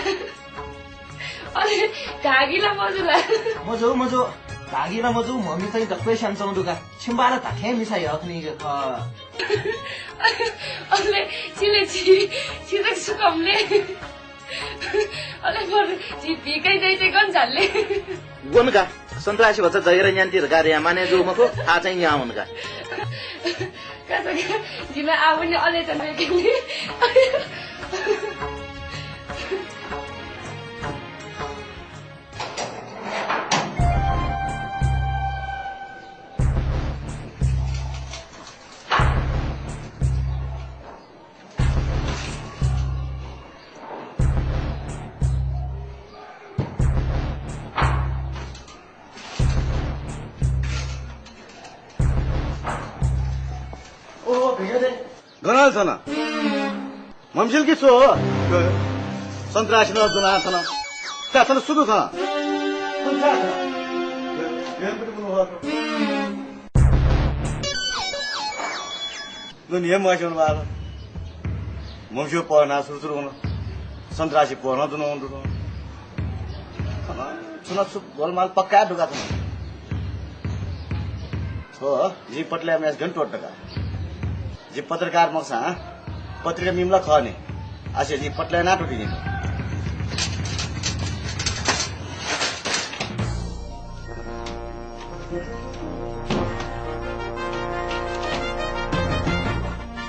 अले धागी ला मजू ला? मजू, मजू। धागी ला मजू, म्हमि चाहिँ दक्वय् स्यानाच्वंगु दु का। छिमि बाला धात्थें मिसा यःखनी खः। अले छिले छि, छि जक सुकमले। अले बरु झी भिंकाइ दइते गन झाले। वन का, सन्त्रासी भचा जगेरा न्यान्ति धकाः रे माने जू मखु, आ चाहिँ न्याः वन का। का सके, जिमा आ वने अले त नयेकेले। ओ, भिंगय् दे। गन आल थन? म्हमसिल कि छु हो? सन्त्रासी नं दुना थन। का थन सु दु थन? सन्त्रासी। गन हे मस्यू बाल। म्हमसिल पहना सुरु सुरु वन। सन्त्रासी पहना दुना वन दुना। थन छुना छु गोलमाल पक्का दुका थन। हो, जि पटलय् म्याच गन त्वःत का। जि पत्रकार मखुसां पत्रिका मीम्ह ला खः नि। आसे जि पटलय् ना त्वःतिनि।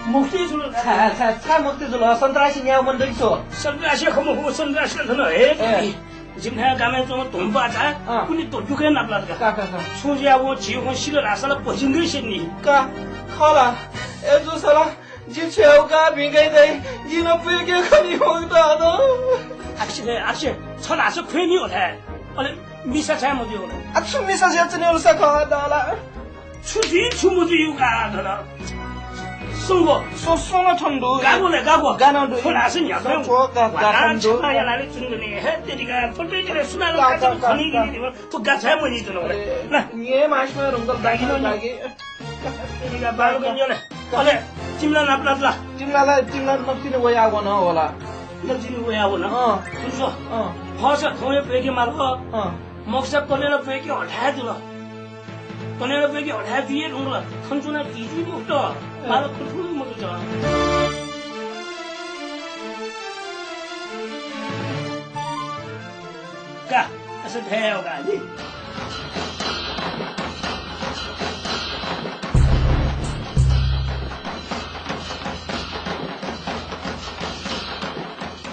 मुक्ति जुल। छा, छा, छा मुक्ति जुल? सन्त्रासी न्याः वने दु कि छु? सन्त्रासी खः मखु, सन्त्रासी थन हे। ए। जिमिथाय् गामय् च्वंम्ह धुम्पाचा अँ। कुने त्वःतुके नापलात का। का, का, का। छुं जुयाः वं झीगु खँ सिल धाःसा ला भजिंगु सिनि। का, खः ला? ए जूसा ला, जि छ्वयेगु का भिंकाइ दइ, जिं नं पुइके खनी वंगु ताः दु। आक्से, आक्से, छ धाःसा ख्वये नि हो थाय्। अले मिसा छाय् मजुइ होला? आ, छु मिसा छाय् च्वने होला सा खः दला? छु जुइ, छु मजुइ का धल। सुंगो। सो, सोना थन दु। गागो ले, गागो। गाना दु। थो धाःसा न्ह्याबलें। थो गा, गा वातां थन दु। छेना यानाले चुंगने। हे तेरिका, थो तेरिका सुनाले का, काचा का, खनी का। गिनी दिव। थो गा छाय् मजुइ च्वन होला। ए, ना। न्ये मास्टर रुंगल दागी दागी नो दागी। तेरिका बाल गन यले। अले, तिमला नाप नाप ला। तिमला ला, तिमला नक्तिनि वया वन होला। नक्तिनि वया वन। अँ। सुन सो। अँ। फसा थौंया प्वेके माल। अँ। मखसा कनेला प्वेके हथाय् जुल। कनेला प्वेके हथाय् जुइ हे धुंगल। थन च्वना जुइ जुइ मखुत। अँ। माल खुलखुल मखुत। का, असे धयाः का नि।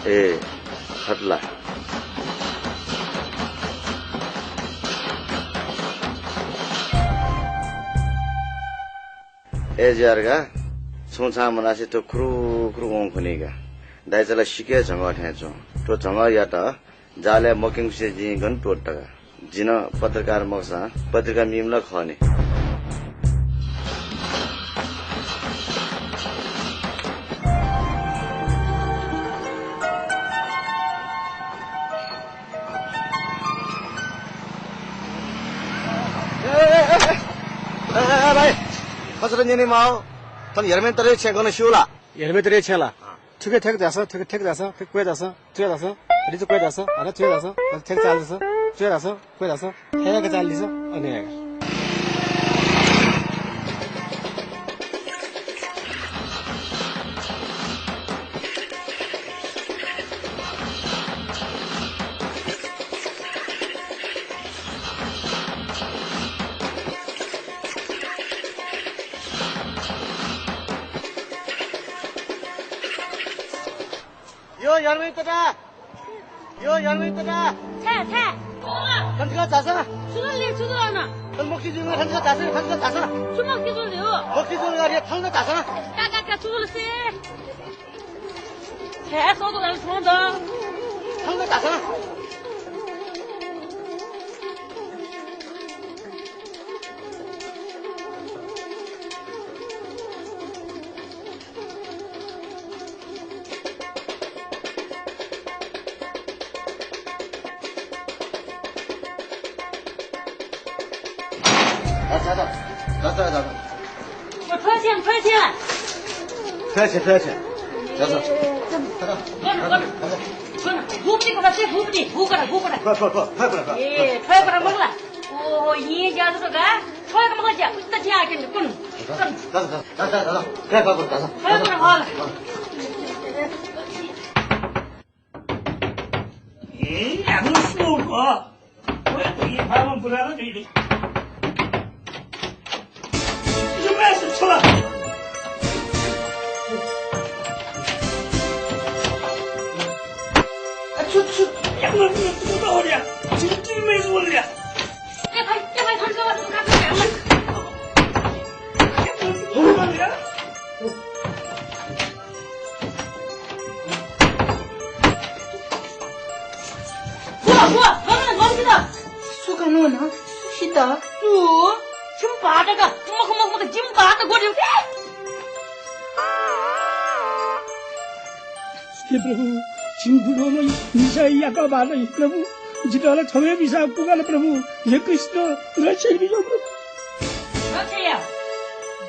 ए, खटला। ए ज्यार्गा, छुं छां मनासे थ्व खुरु खुरु वं खनीगा। दाइचा ला सिके झंगः थें च्वं। थ्व झंगःयात जालय् मक्यंकुसे जिं गन त्वःत का। जि नं पत्रकार मखुसां पत्रिका मीम्ह ला खः नि। ए, ए, ए, ए, ए, ए, भाइ, खसर न्यने माओ। थन हेर्मेतरे छेँ गन स्यू ला? हेर्मेतरे छेँ ला? अँ। थुके थेक जासँ, थुके थेक जासँ, थुके क्वय् जासँ, थुके जासँ, रिचा क्वय् जासँ, अरे थुके जासँ, अरे थेक चाल जासँ, थुके जासँ, क्वय् जासँ, थेक चाल जासँ, अने। यो यारमै तता। यो यारमै तता। छ्या, छ्या। थन्का झासँ। सुरु ले, सुरु न। तल मक्ति जुल थन्का झासँ, थन्का झासँ। सु मक्ति जुल हो? मक्ति जुल गाडी थन्का झासँ। का, का, का, सुरु से। छ्या, सोतो लाल सोतो। थन्का झासँ। दादा, दादा, दादा। थ्वय् छ्या, थ्वय् छ्या। थ्वय् छ्या, थ्वय् छ्या। दादा। Gun, gun. गन, भुपति गन, से भुपति, भुपति, भुपति। थ्व, थ्व, थ्व, थ्व, थ्व। ए, थ्वय् गन मखु ला। ओ, यी ज्याझ्वः का। थ्वय् गन मखु ज्या, त ज्या आकेन, कुन। कुन। दादा, दादा, दादा, दादा। थ्वय् गन, दादा। थ्वय् गन, हल। ए, आगो स्मोक। ओए, ये फार्म पुरा ना दीदी। ये मैं से छोड़ा। अच्छू, अच्छू। ये मैं से छोड़ा हो गया। चिंकी में बोल गया। ए भाइ, ए भाइ, थन्का वा, थन्का वा। बुवा, बुवा, गन, गन कि त? सु गन न? सु सित? सु? छिम भात का, मखु, मखु, मखु, जिम भात गोड्यु। हे प्रभु, छिं गुगः मिसा याकः बाल हे प्रभु, जितः ला छम्ह मिसा पुगल प्रभु, हे कृष्ण, रक्षा यानाबिज्याहुँ प्रभु। रक्षा या।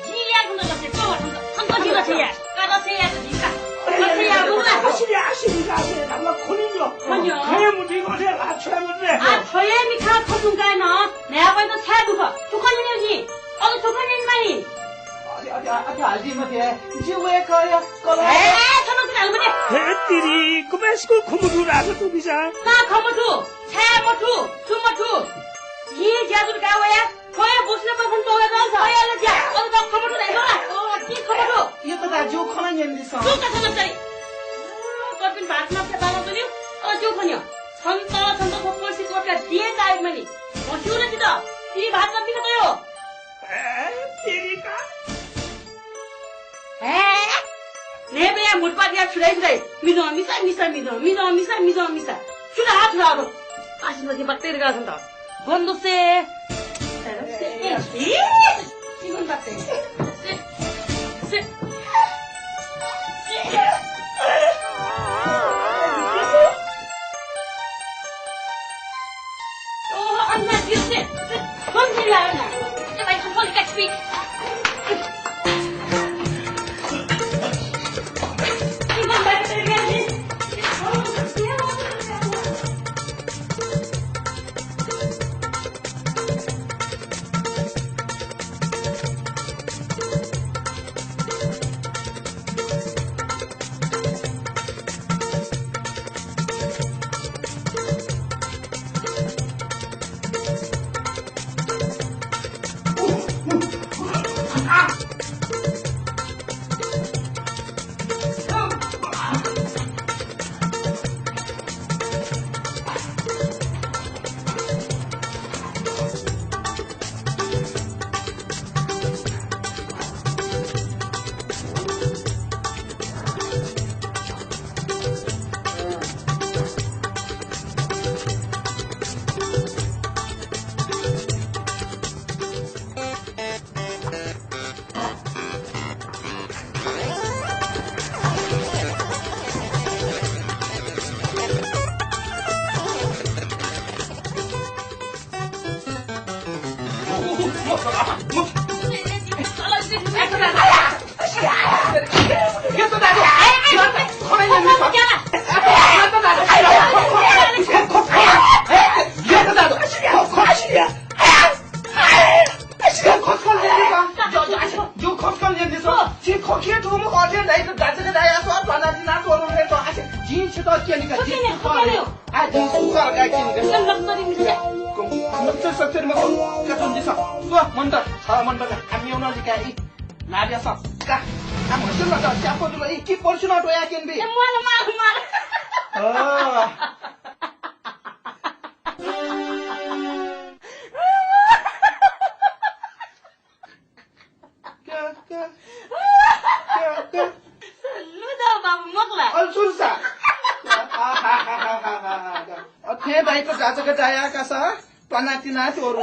जिं याये धुन रक्षा, कः थन्त, थन्त जिं रक्षा या। का रक्षा या त जिं का। रक्षा या, बुला। आशिया, आशिया, आशिया, धाम्मा खनियो। खनियो। खये मुटी गथे ला छ्वये मुटी। आ, छ्वये मिखा खतुं काय न, न्यायपाइत छाय् दुख। थुकं न्यने जिं। अले थुकं न्यने मानि। अथे, अथे, अथे हाल्दी मते। जि वय्‌कःया कलह। ए, थन कुन हाल मते। हे तिरी, गुबलें स्कूल खमु दु राजा तु बिजा। मा खमु दु, छाय् मथु, छु मथु। यी ज्याझ्वः का वया, थ्वया बुस्ने पसं तोया दल छ। वया ल ज्या, अले त खमु दु नै दला। ओ, कि खमु दु। यो त दाजु खन न्यन दिस। तु कथन चाहिँ। ओ, कपिन भात नखे बाला तुल्यु, अ, जु खन्यो। छन्त, छन्त थोपोसी कोटका दिए चाइक मनि। मस्यू न जित, ती भात नपिन तयो। ए, तेरी का। हे, न्हेबे मुटपाट या छुराइ छुराइ। मिजं मिसा, मिसा मिजं, मिजं मिसा, मिजं मिसा। छुरा हात छुरा हात। आसिन बसी बात तेरे गासन त। बन्दुसे। लु द बाबु मखु ला। अल्सुर सा। अथे भाइ त जाचक जाया का सा। पाना तिना तोरु।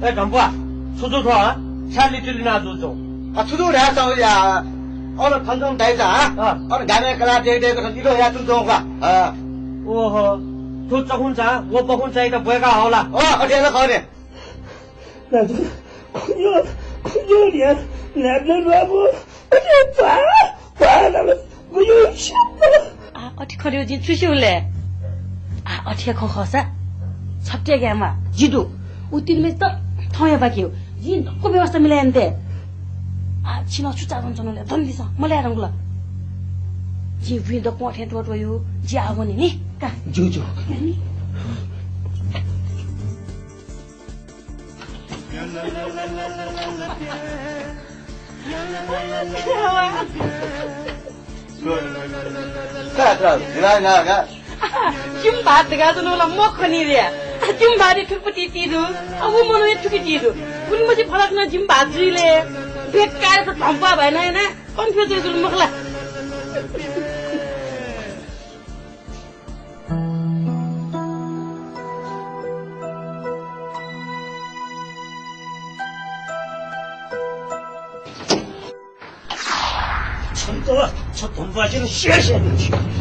ए धम्पुवा, छु जू थ्व, हँ? छाय् लिचिलिना जू च्वं? अ, छु जू धाय् च्वं या? अन थन्थन दाइचा, हँ? अँ। अन गामय् कलाः देख देख थन इलो या तुं च्वं का। अँ। ओहो, थ्व चखुंचा, व बखुंचायात ब्वय्का हौ ला? अँ, अथे ला खः ने। दाजु, खुन्यो, खुन्यो न्या, न्या, न्या, न्या, न्या, अथे भा, भा, न्या, न्या, गुयो, आ, अथे खन्यो जिं छु स्यू ले? आ, अथे खँ खःसा, छप्टे ग्यामा, जि दु। उ तीन बजे त थौं हे बाकी हो। जिं दक्व व्यवस्था मिलाय् याना तये। आ, छिं छु चाःजं च्वनु ले? धन्दिसँ, मलाये धुंकल। जिं बुँइ दक्वं अथें त्वःत्वयु, जि आः वने नि, का। ज्यू, ज्यू। का, का, भिना, भिना, का। जिमि भाःत धकाः च्वनागु ला मखु नि रे। जिमि भाःत थुकपति ति दु। अब उ मनू हे थुकति ति दु। उलि मछि फरक नं जिमि भाःत जुइ ले। बेकार त धम्पा भाइ नं याना। कन्फ्युज जुल मखु ला। छन्त छ धम्पासेन शेष यानाच्वनी।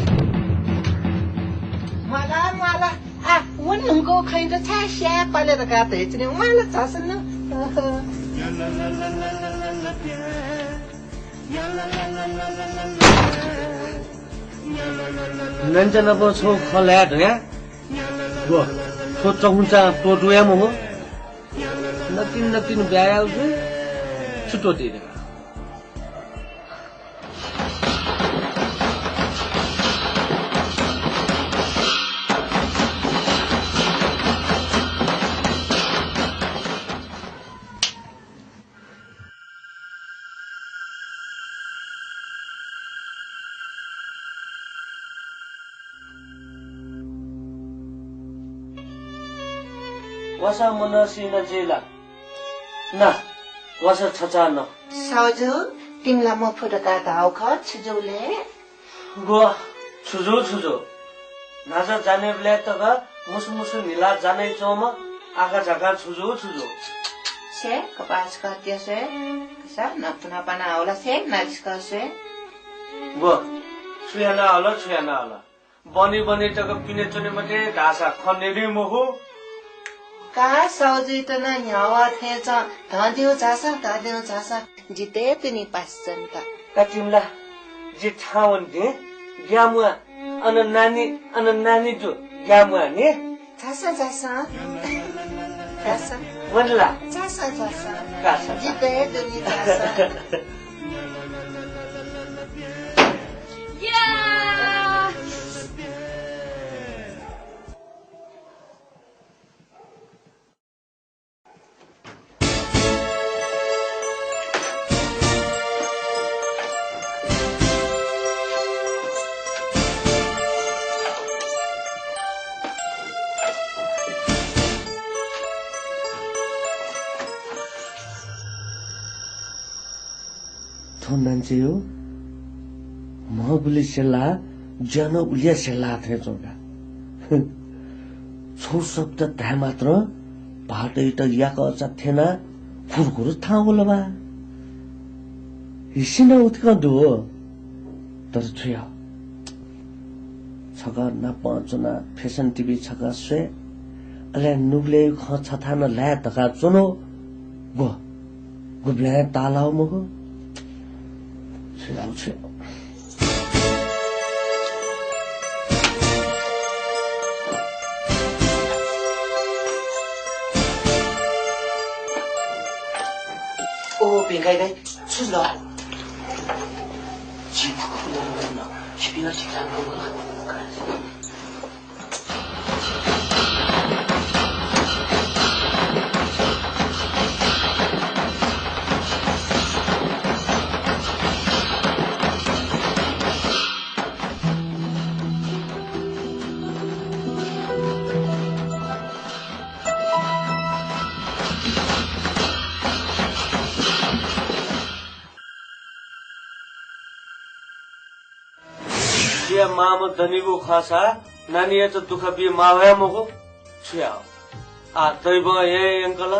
म्वाला, म्वाला। आ, वन नुंगः खँय् दु, छाय् स्याये पाले धकाः धयाच्वनी। म्वाला झासँ न। नन्चा नाप छगू खँ ल्हाये धुन। व, थ्व चखुंचां त्वःतू हे मखु। नकतिनि नकतिनि ब्याहा याल जुइ, छु त्वःती धकाः। वासः मनसि नं जुइ ला? ना, वासः छचाः न। साउजु, तिमिला मफु धकाः धाउ खः, छु जू ले? गु, छु जू, छु जू? न्हाचः जानेबलय् तक मुसु मुसु न्हिला जानाइ च्वंम्ह आखा झाकां छु जू, छु जू? से, कपास कत्य से, कसा नपुना पाना होला से, नालिस कर से। गु, छु याना हल, छु याना हल? बनी बनी तक पिने च्वने मते धाःसा खँ न्यनी मखु। का साउजुइत नं न्ह्यावा थें च्वं, धं द्यु झासँ, धं द्यु झासँ, जितय् तुनि पास जन्त। का तिमिला, जि थाहां वने दिं, ग्यामुवा, अन नानी, अन नानी दु, ग्यामुवा नि। झासँ, झासँ। झासँ। वनला। झासँ, झासँ। झासँ। जितय् तुनि झासँ। या! थ्व नान्चेयो म्हगुलि सेल्ला ज्यान उलिया सेल्ला थें च्वंका। छौ शब्द धाये मात्रं भाःतयात याकःचा थ्यनाः खुरखुर थाहां वल बा। हिसि नं उतिकं दु हो, तर छु याये? छकः नापं च्वनाः fashion TV छकः स्वये, अले नुगलय् खँ छथाय् नं ल्हाये धकाः च्वनो। ग्व, गुबलें ताःलाउ मखु। छु याउ, छु याउ। ओ, भिंकाइ दाइ, छु जुल? झी फुक्क पुनः नगर्न, छिपिं ला झीथाय् नगु ला? थुया मांम्ह दनिगु खःसा नानीयात दुःख बी माः वया मखु। छु याये? आः दैवं हे यंकल।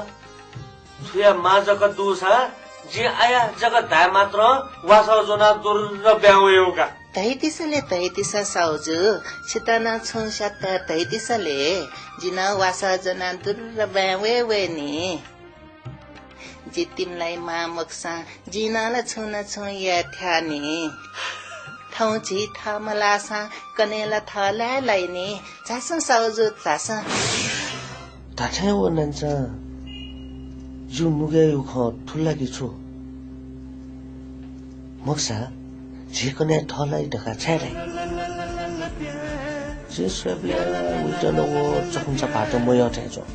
थुया मां जक दुसा जिं आया जक धाये मात्रं वासः ज्वनाः दुर्र ब्यां वयेगु का। धइतिसा ले, धइतिसा साउजु, छितः नं छुं स्यात धइतिसा ले, जि नं वासः ज्वनाः दुर्र ब्यां वये वये नि। जि तिमिलाइ मां मखुसां जिं नं ला छुं न छुं याये थ्याः नि। थौं झी थः मलाःसां कन्हय् ला थः लाये लाइ नि। झासँ साउजु, झासँ। धात्थें व नान्चा, जिगु नुगःया खँ थुल ला कि छु? मखुसा झी कन्हय् थः लाइ धकाः छाय् धाइ? जिं स्वयेबलय् वइत नं व चखुंचा भाःत मयः थें च्वं।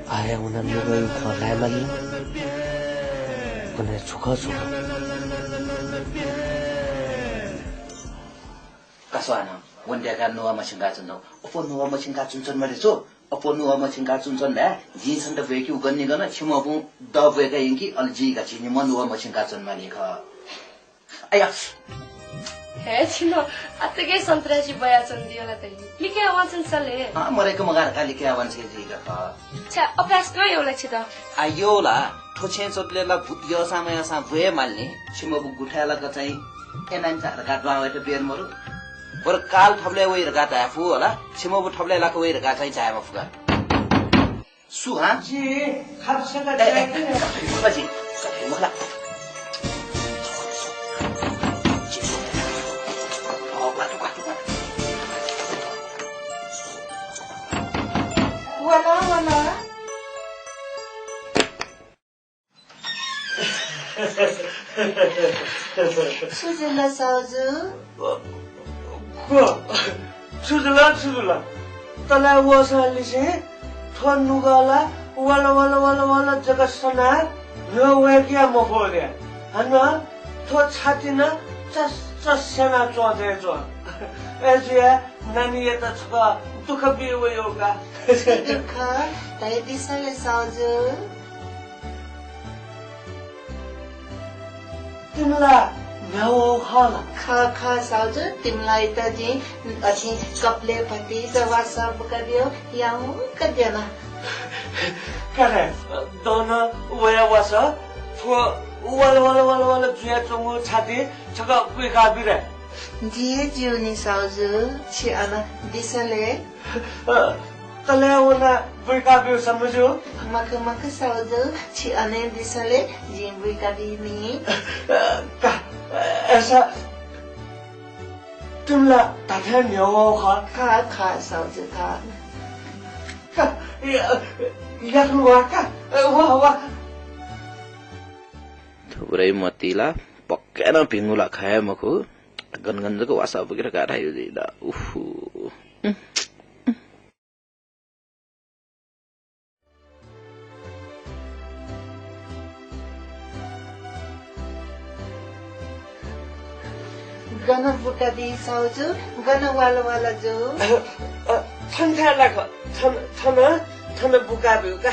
आः हे वनाः नुगःया खँ ल्हाये माली ला? कन्हय् छु खः, छु खः? का स्व हानं, वने दय्काः नुगः मछिंका च्वने दु। अप्वः नुगः मछिंका च्वने च्वने मते छु। अप्वः नुगः मछिंका च्वने च्वने धाये, जिं छन्त ब्वय्की, व गन नि गन, छिमि अबुं दः ब्वय्का यंकी, अले जिं का झी निम्हं नुगः मछिंका च्वने माली खः। अय्या। हे छिं अथे हे सन्त्रासी ब्वयाच्वने दियो ला तइ? लिकया वांछ्वये सा ले। अँ, मरय्क मगाः धकाः लिकया वांछ्वये जुइगु खः। छाय् अभ्यास कं यः ला छितः? आः यः ला, थ्व छेँय् च्वंबलय् ला भूत यःसां मयःसां ब्वये माल नि। छिमि अबु गुथाय् लाक चाहिँ ए नान्चा धकाः दुहां वयेत बेर मरु। बरु काल थबलय् वइ धकाः धाये फु होला, छिमि अबु थबलय् लाक वइ धकाः चाहिँ धाये मफु का। सु, हाँ? जि खापसेका ए, ए, जाय्‌के। ए, कथं मखु ला जि, कथं मखु ला। अ, वात, वात, वात। वाला, वाला। छु जुल साउजु? छु जुल, छु जुल? तलाय् वःसांनिसें थ्व नुगः ला वल वल वल वल जक सनाः न्ह्यः वय्‌के मफु रे। हानं थ्व छाति नं चस्स स्यानाच्वं थें च्वं। अय्‌जुया नानीयात छकः दुःख बी वयो का। छि दुःख धयादिसँ ले साहुजु। तिमिला न्ह्याः वःगु खः ला? खः, खः साहुजु, तिमिलायात जिं अथे कपालय् भतिचा वासः बुकाबियो, याउँक द्यन। का रे, दँ नं वया वासः, थ्व वाल वाल वाल वाल जुयाच्वंगु छाति छकः बुइकाबी रे। जि हे ज्यू नि साहुजु, छि अन दिसँ ले। अ, तले वनाः बुइकाब्यूसा मज्यू? मखु, मखु साहुजु, छि अन दिसँ ले, जिं बुइकाबी नि। अ, का, अ, अय्‌सा तिमिला धात्थें न्ह्यः वःगु खः? खः, खः साहुजु, खः। का, या, याकनं वा का, अ, वा, वा। थुबलय् मतिइ ला पक्का नं भिंगु ला खः हे मखु। गन गन जक वासः बुके धकाः धाइगु जुइ ला। उफु। गन बुकाबी साहुजु, गन वाल वाल जू। अ, अ, थन थाय् लाक, थन, थन, थन बुकाब्यु का।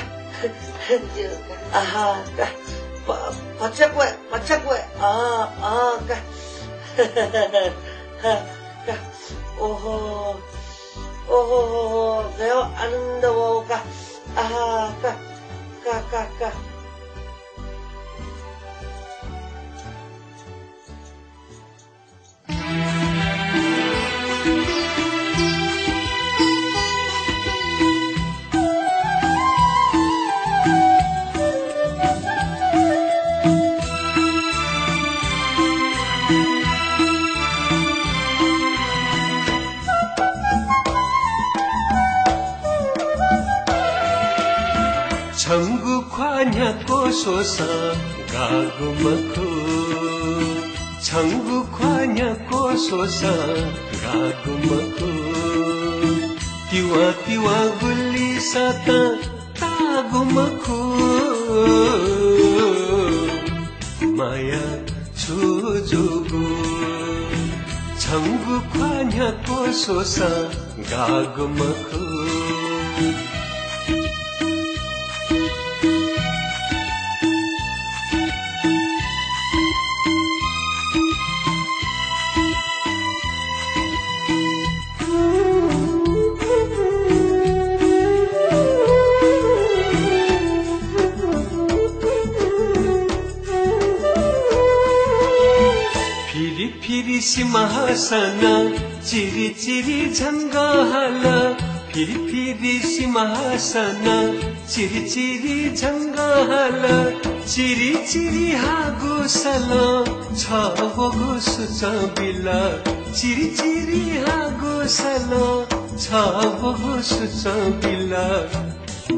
ज्यू का। आहा, का। प-, भचा क्वय्, भचा क्वय्। अँ, अँ, का। का। ओहो, ओहो, गयो आनन्द वः का। आहा, का, का, का, का। छंगु ख्वाः न्ह्याक्व स्वःसां गाःगु मखु। छंगु ख्वाः न्ह्याक्व स्वःसां गाःगु मखु। तिवां तिवां गुलि सातां ताःगु मखु। माया छु जूगु। छंगु ख्वाः न्ह्याक्व स्वःसां गाःगु मखु। फिरि फिरि सिंहासन चिरि चिरि झंगः हाल। फिरि फिरि सिंहासन चिरि चिरि झंगः हाल। चिरि चिरि हाःगु सलं छह्वःगु सुचं बिल। चिरि चिरि हाःगु सलं छह्वःगु सुचं बिल।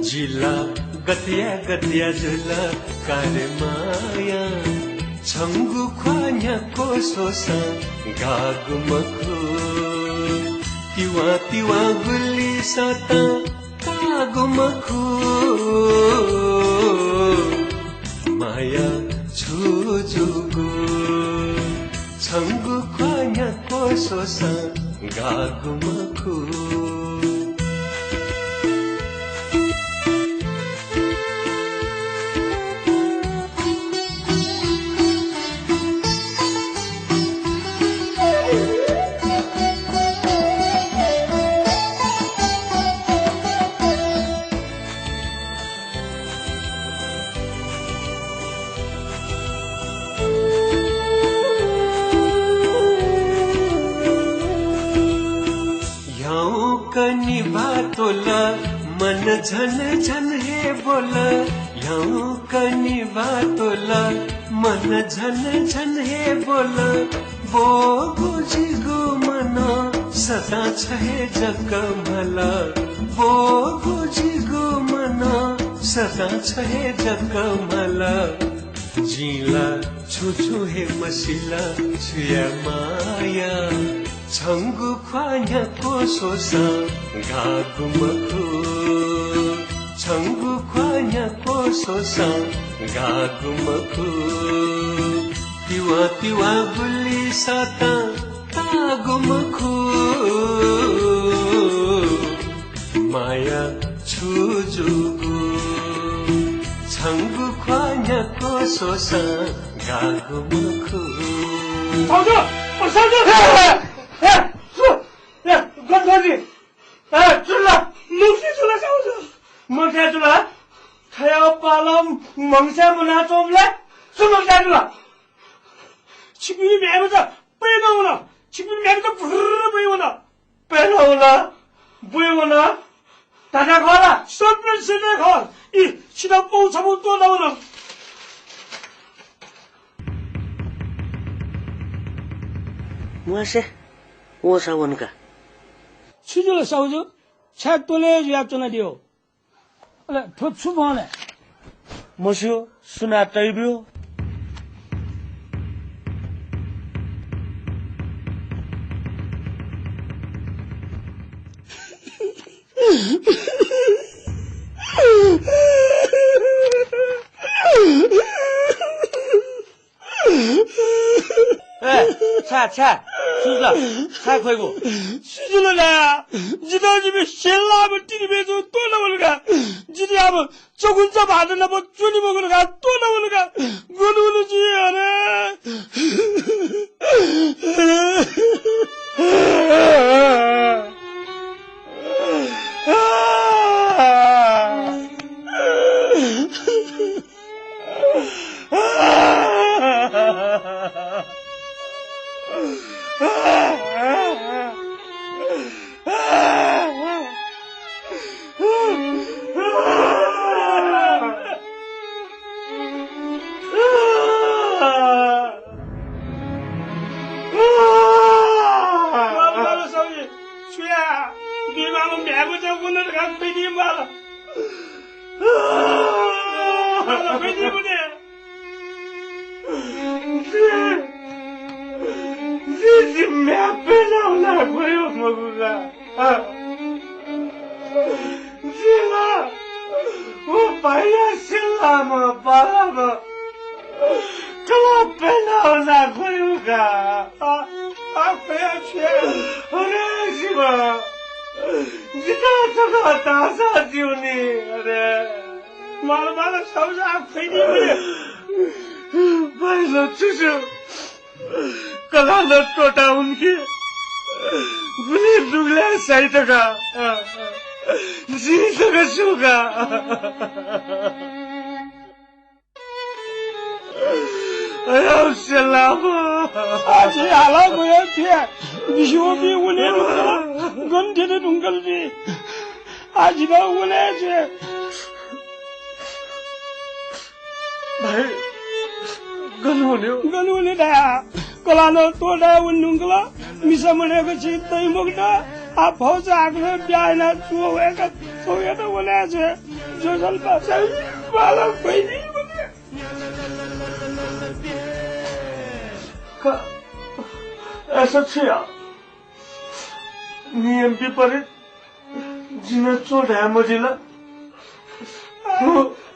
जि ला गथे याये गथे याये जुल का रे माया। छंगु ख्वाः न्ह्याक्व स्वःसां गाःगु मखु। तिवां तिवां गुलि सातां ताःगु मखु। माया छु जूगु। छंगु ख्वाः न्ह्याक्व स्वःसां गाःगु मखु। ह्याउँक निभाः त्वल, मन झन झन हे ब्वल। ह्याउँक निभाः त्वल, मन झन झन हे ब्वल। ब्वःगु जिगु मनं सदां छ हे जक म्हल। ब्वःगु जिगु मनं सदां छ हे जक म्हल। जिं ला छुं छुं हे मसिल छु याये माया। छंगु ख्वाः न्ह्याक्व स्वःसां गाःगु मखु। छंगु ख्वाः न्ह्याक्व स्वःसां गाःगु मखु। तिवा तिवा गुलि सतां ताःगु मखु, माया छु जूगु, छंगु ख्वाः न्ह्याक्व स्वःसां गाःगु मखु। साउजु, ओ साउजु। ए, ए, ए, छु? ए, गन थ्व जि? ए, छु ला? मुक्ति छु ला साउजु? मुक्ति छु ला? थ्व पालं मंसाय् मुनाच्वंबलय् छु मुक्ति छु ला? छिपिं म्ह्याय्‌मचा पय्‌नं वन। छिपिं म्ह्याय्‌मचा भुर्र पय्‌नं वन। पय्‌नं वन, बुइनं वन। धात्थें खः ला? सत्य सत्य खः। इ, छितः पौ छपौ त्वःता वन। म्वासे, वंसा वन का। छु जुल साउजु? छाय् त्वने जुयाच्वनादियो? अले थ्व छु भं ले? मस्यू, सुनां तइब्यू? ए, छाय्, छाय्, छु जुल? छाय् ख्वइगु? छु जुल ला? जितः जिमि स्यंलाःम्ह तिनिम्हय्‌जुं त्वःता वन का। जि नाप चखुंचा भाःत नाप च्वने मखु धकाः त्वःता वन का। गन वन जि, अरे। छु याये? बिमालु म्ह्याय्‌मचा वन धकाः ख्वइदी माल। ख्वइदी मते। जि, जि, जि म्ह्याय् पय्‌ना वना ख्वये मखु का। जि ला व भाइया स्यंलाःम्ह बांलाःम्ह कलाः पय्‌ना वना ख्वये का। आ, आ, ख्वया छु याये? अरे शिव, जितः छकः धाःसा ज्यू नि। अरे। माल, माल, साउजु, आ, ख्वइदी मते। भाइजु, छु छु। कलालं त्वःता वंके। गुलि दुगलय् साइ तक। जिं तक स्यू का। अय्, स्यंलाःम्ह। आ, जि हाला मयाः थें बिस्युं वःपिं वने धुंकल, गन थ्यने धुंकल जि। आ, जितः वने छ्वये। भाइ, गन वने हो? गन वने धाये? कलालं त्वःताय् वने धुंकल। मिसा मनय्‌क छिं तइ मखुत। आ, भौचा हाकनं ब्याहा याना च्वय् वय्‌क, च्वय् वय्‌क वने छ्वये। ज्वजलपा, बांलाः ख्वइदी मते। का, अय्‌सा छु याये? नियम विपरीत जिं च्वय् धाये मजिल।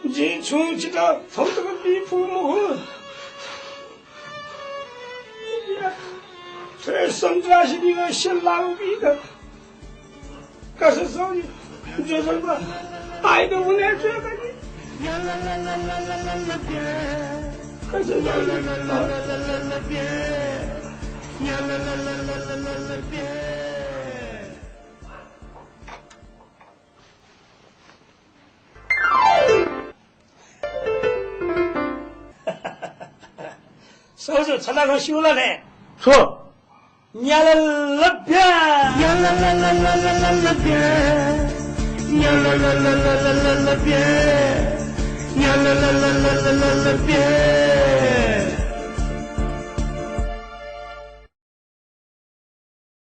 जिं छुं छितः थौं तक बी फु मखु। थ्व सन्त्रासीपिं स्यंलाःगु बी का। का साउजु, ज्वजलपा, आः नं वने छ्वये का नि। का साउजु। साउजु, छता खँ स्यू ला ले? छु? न्याललब्या। न्याललब्या। न्याललब्या। न्याललब्या।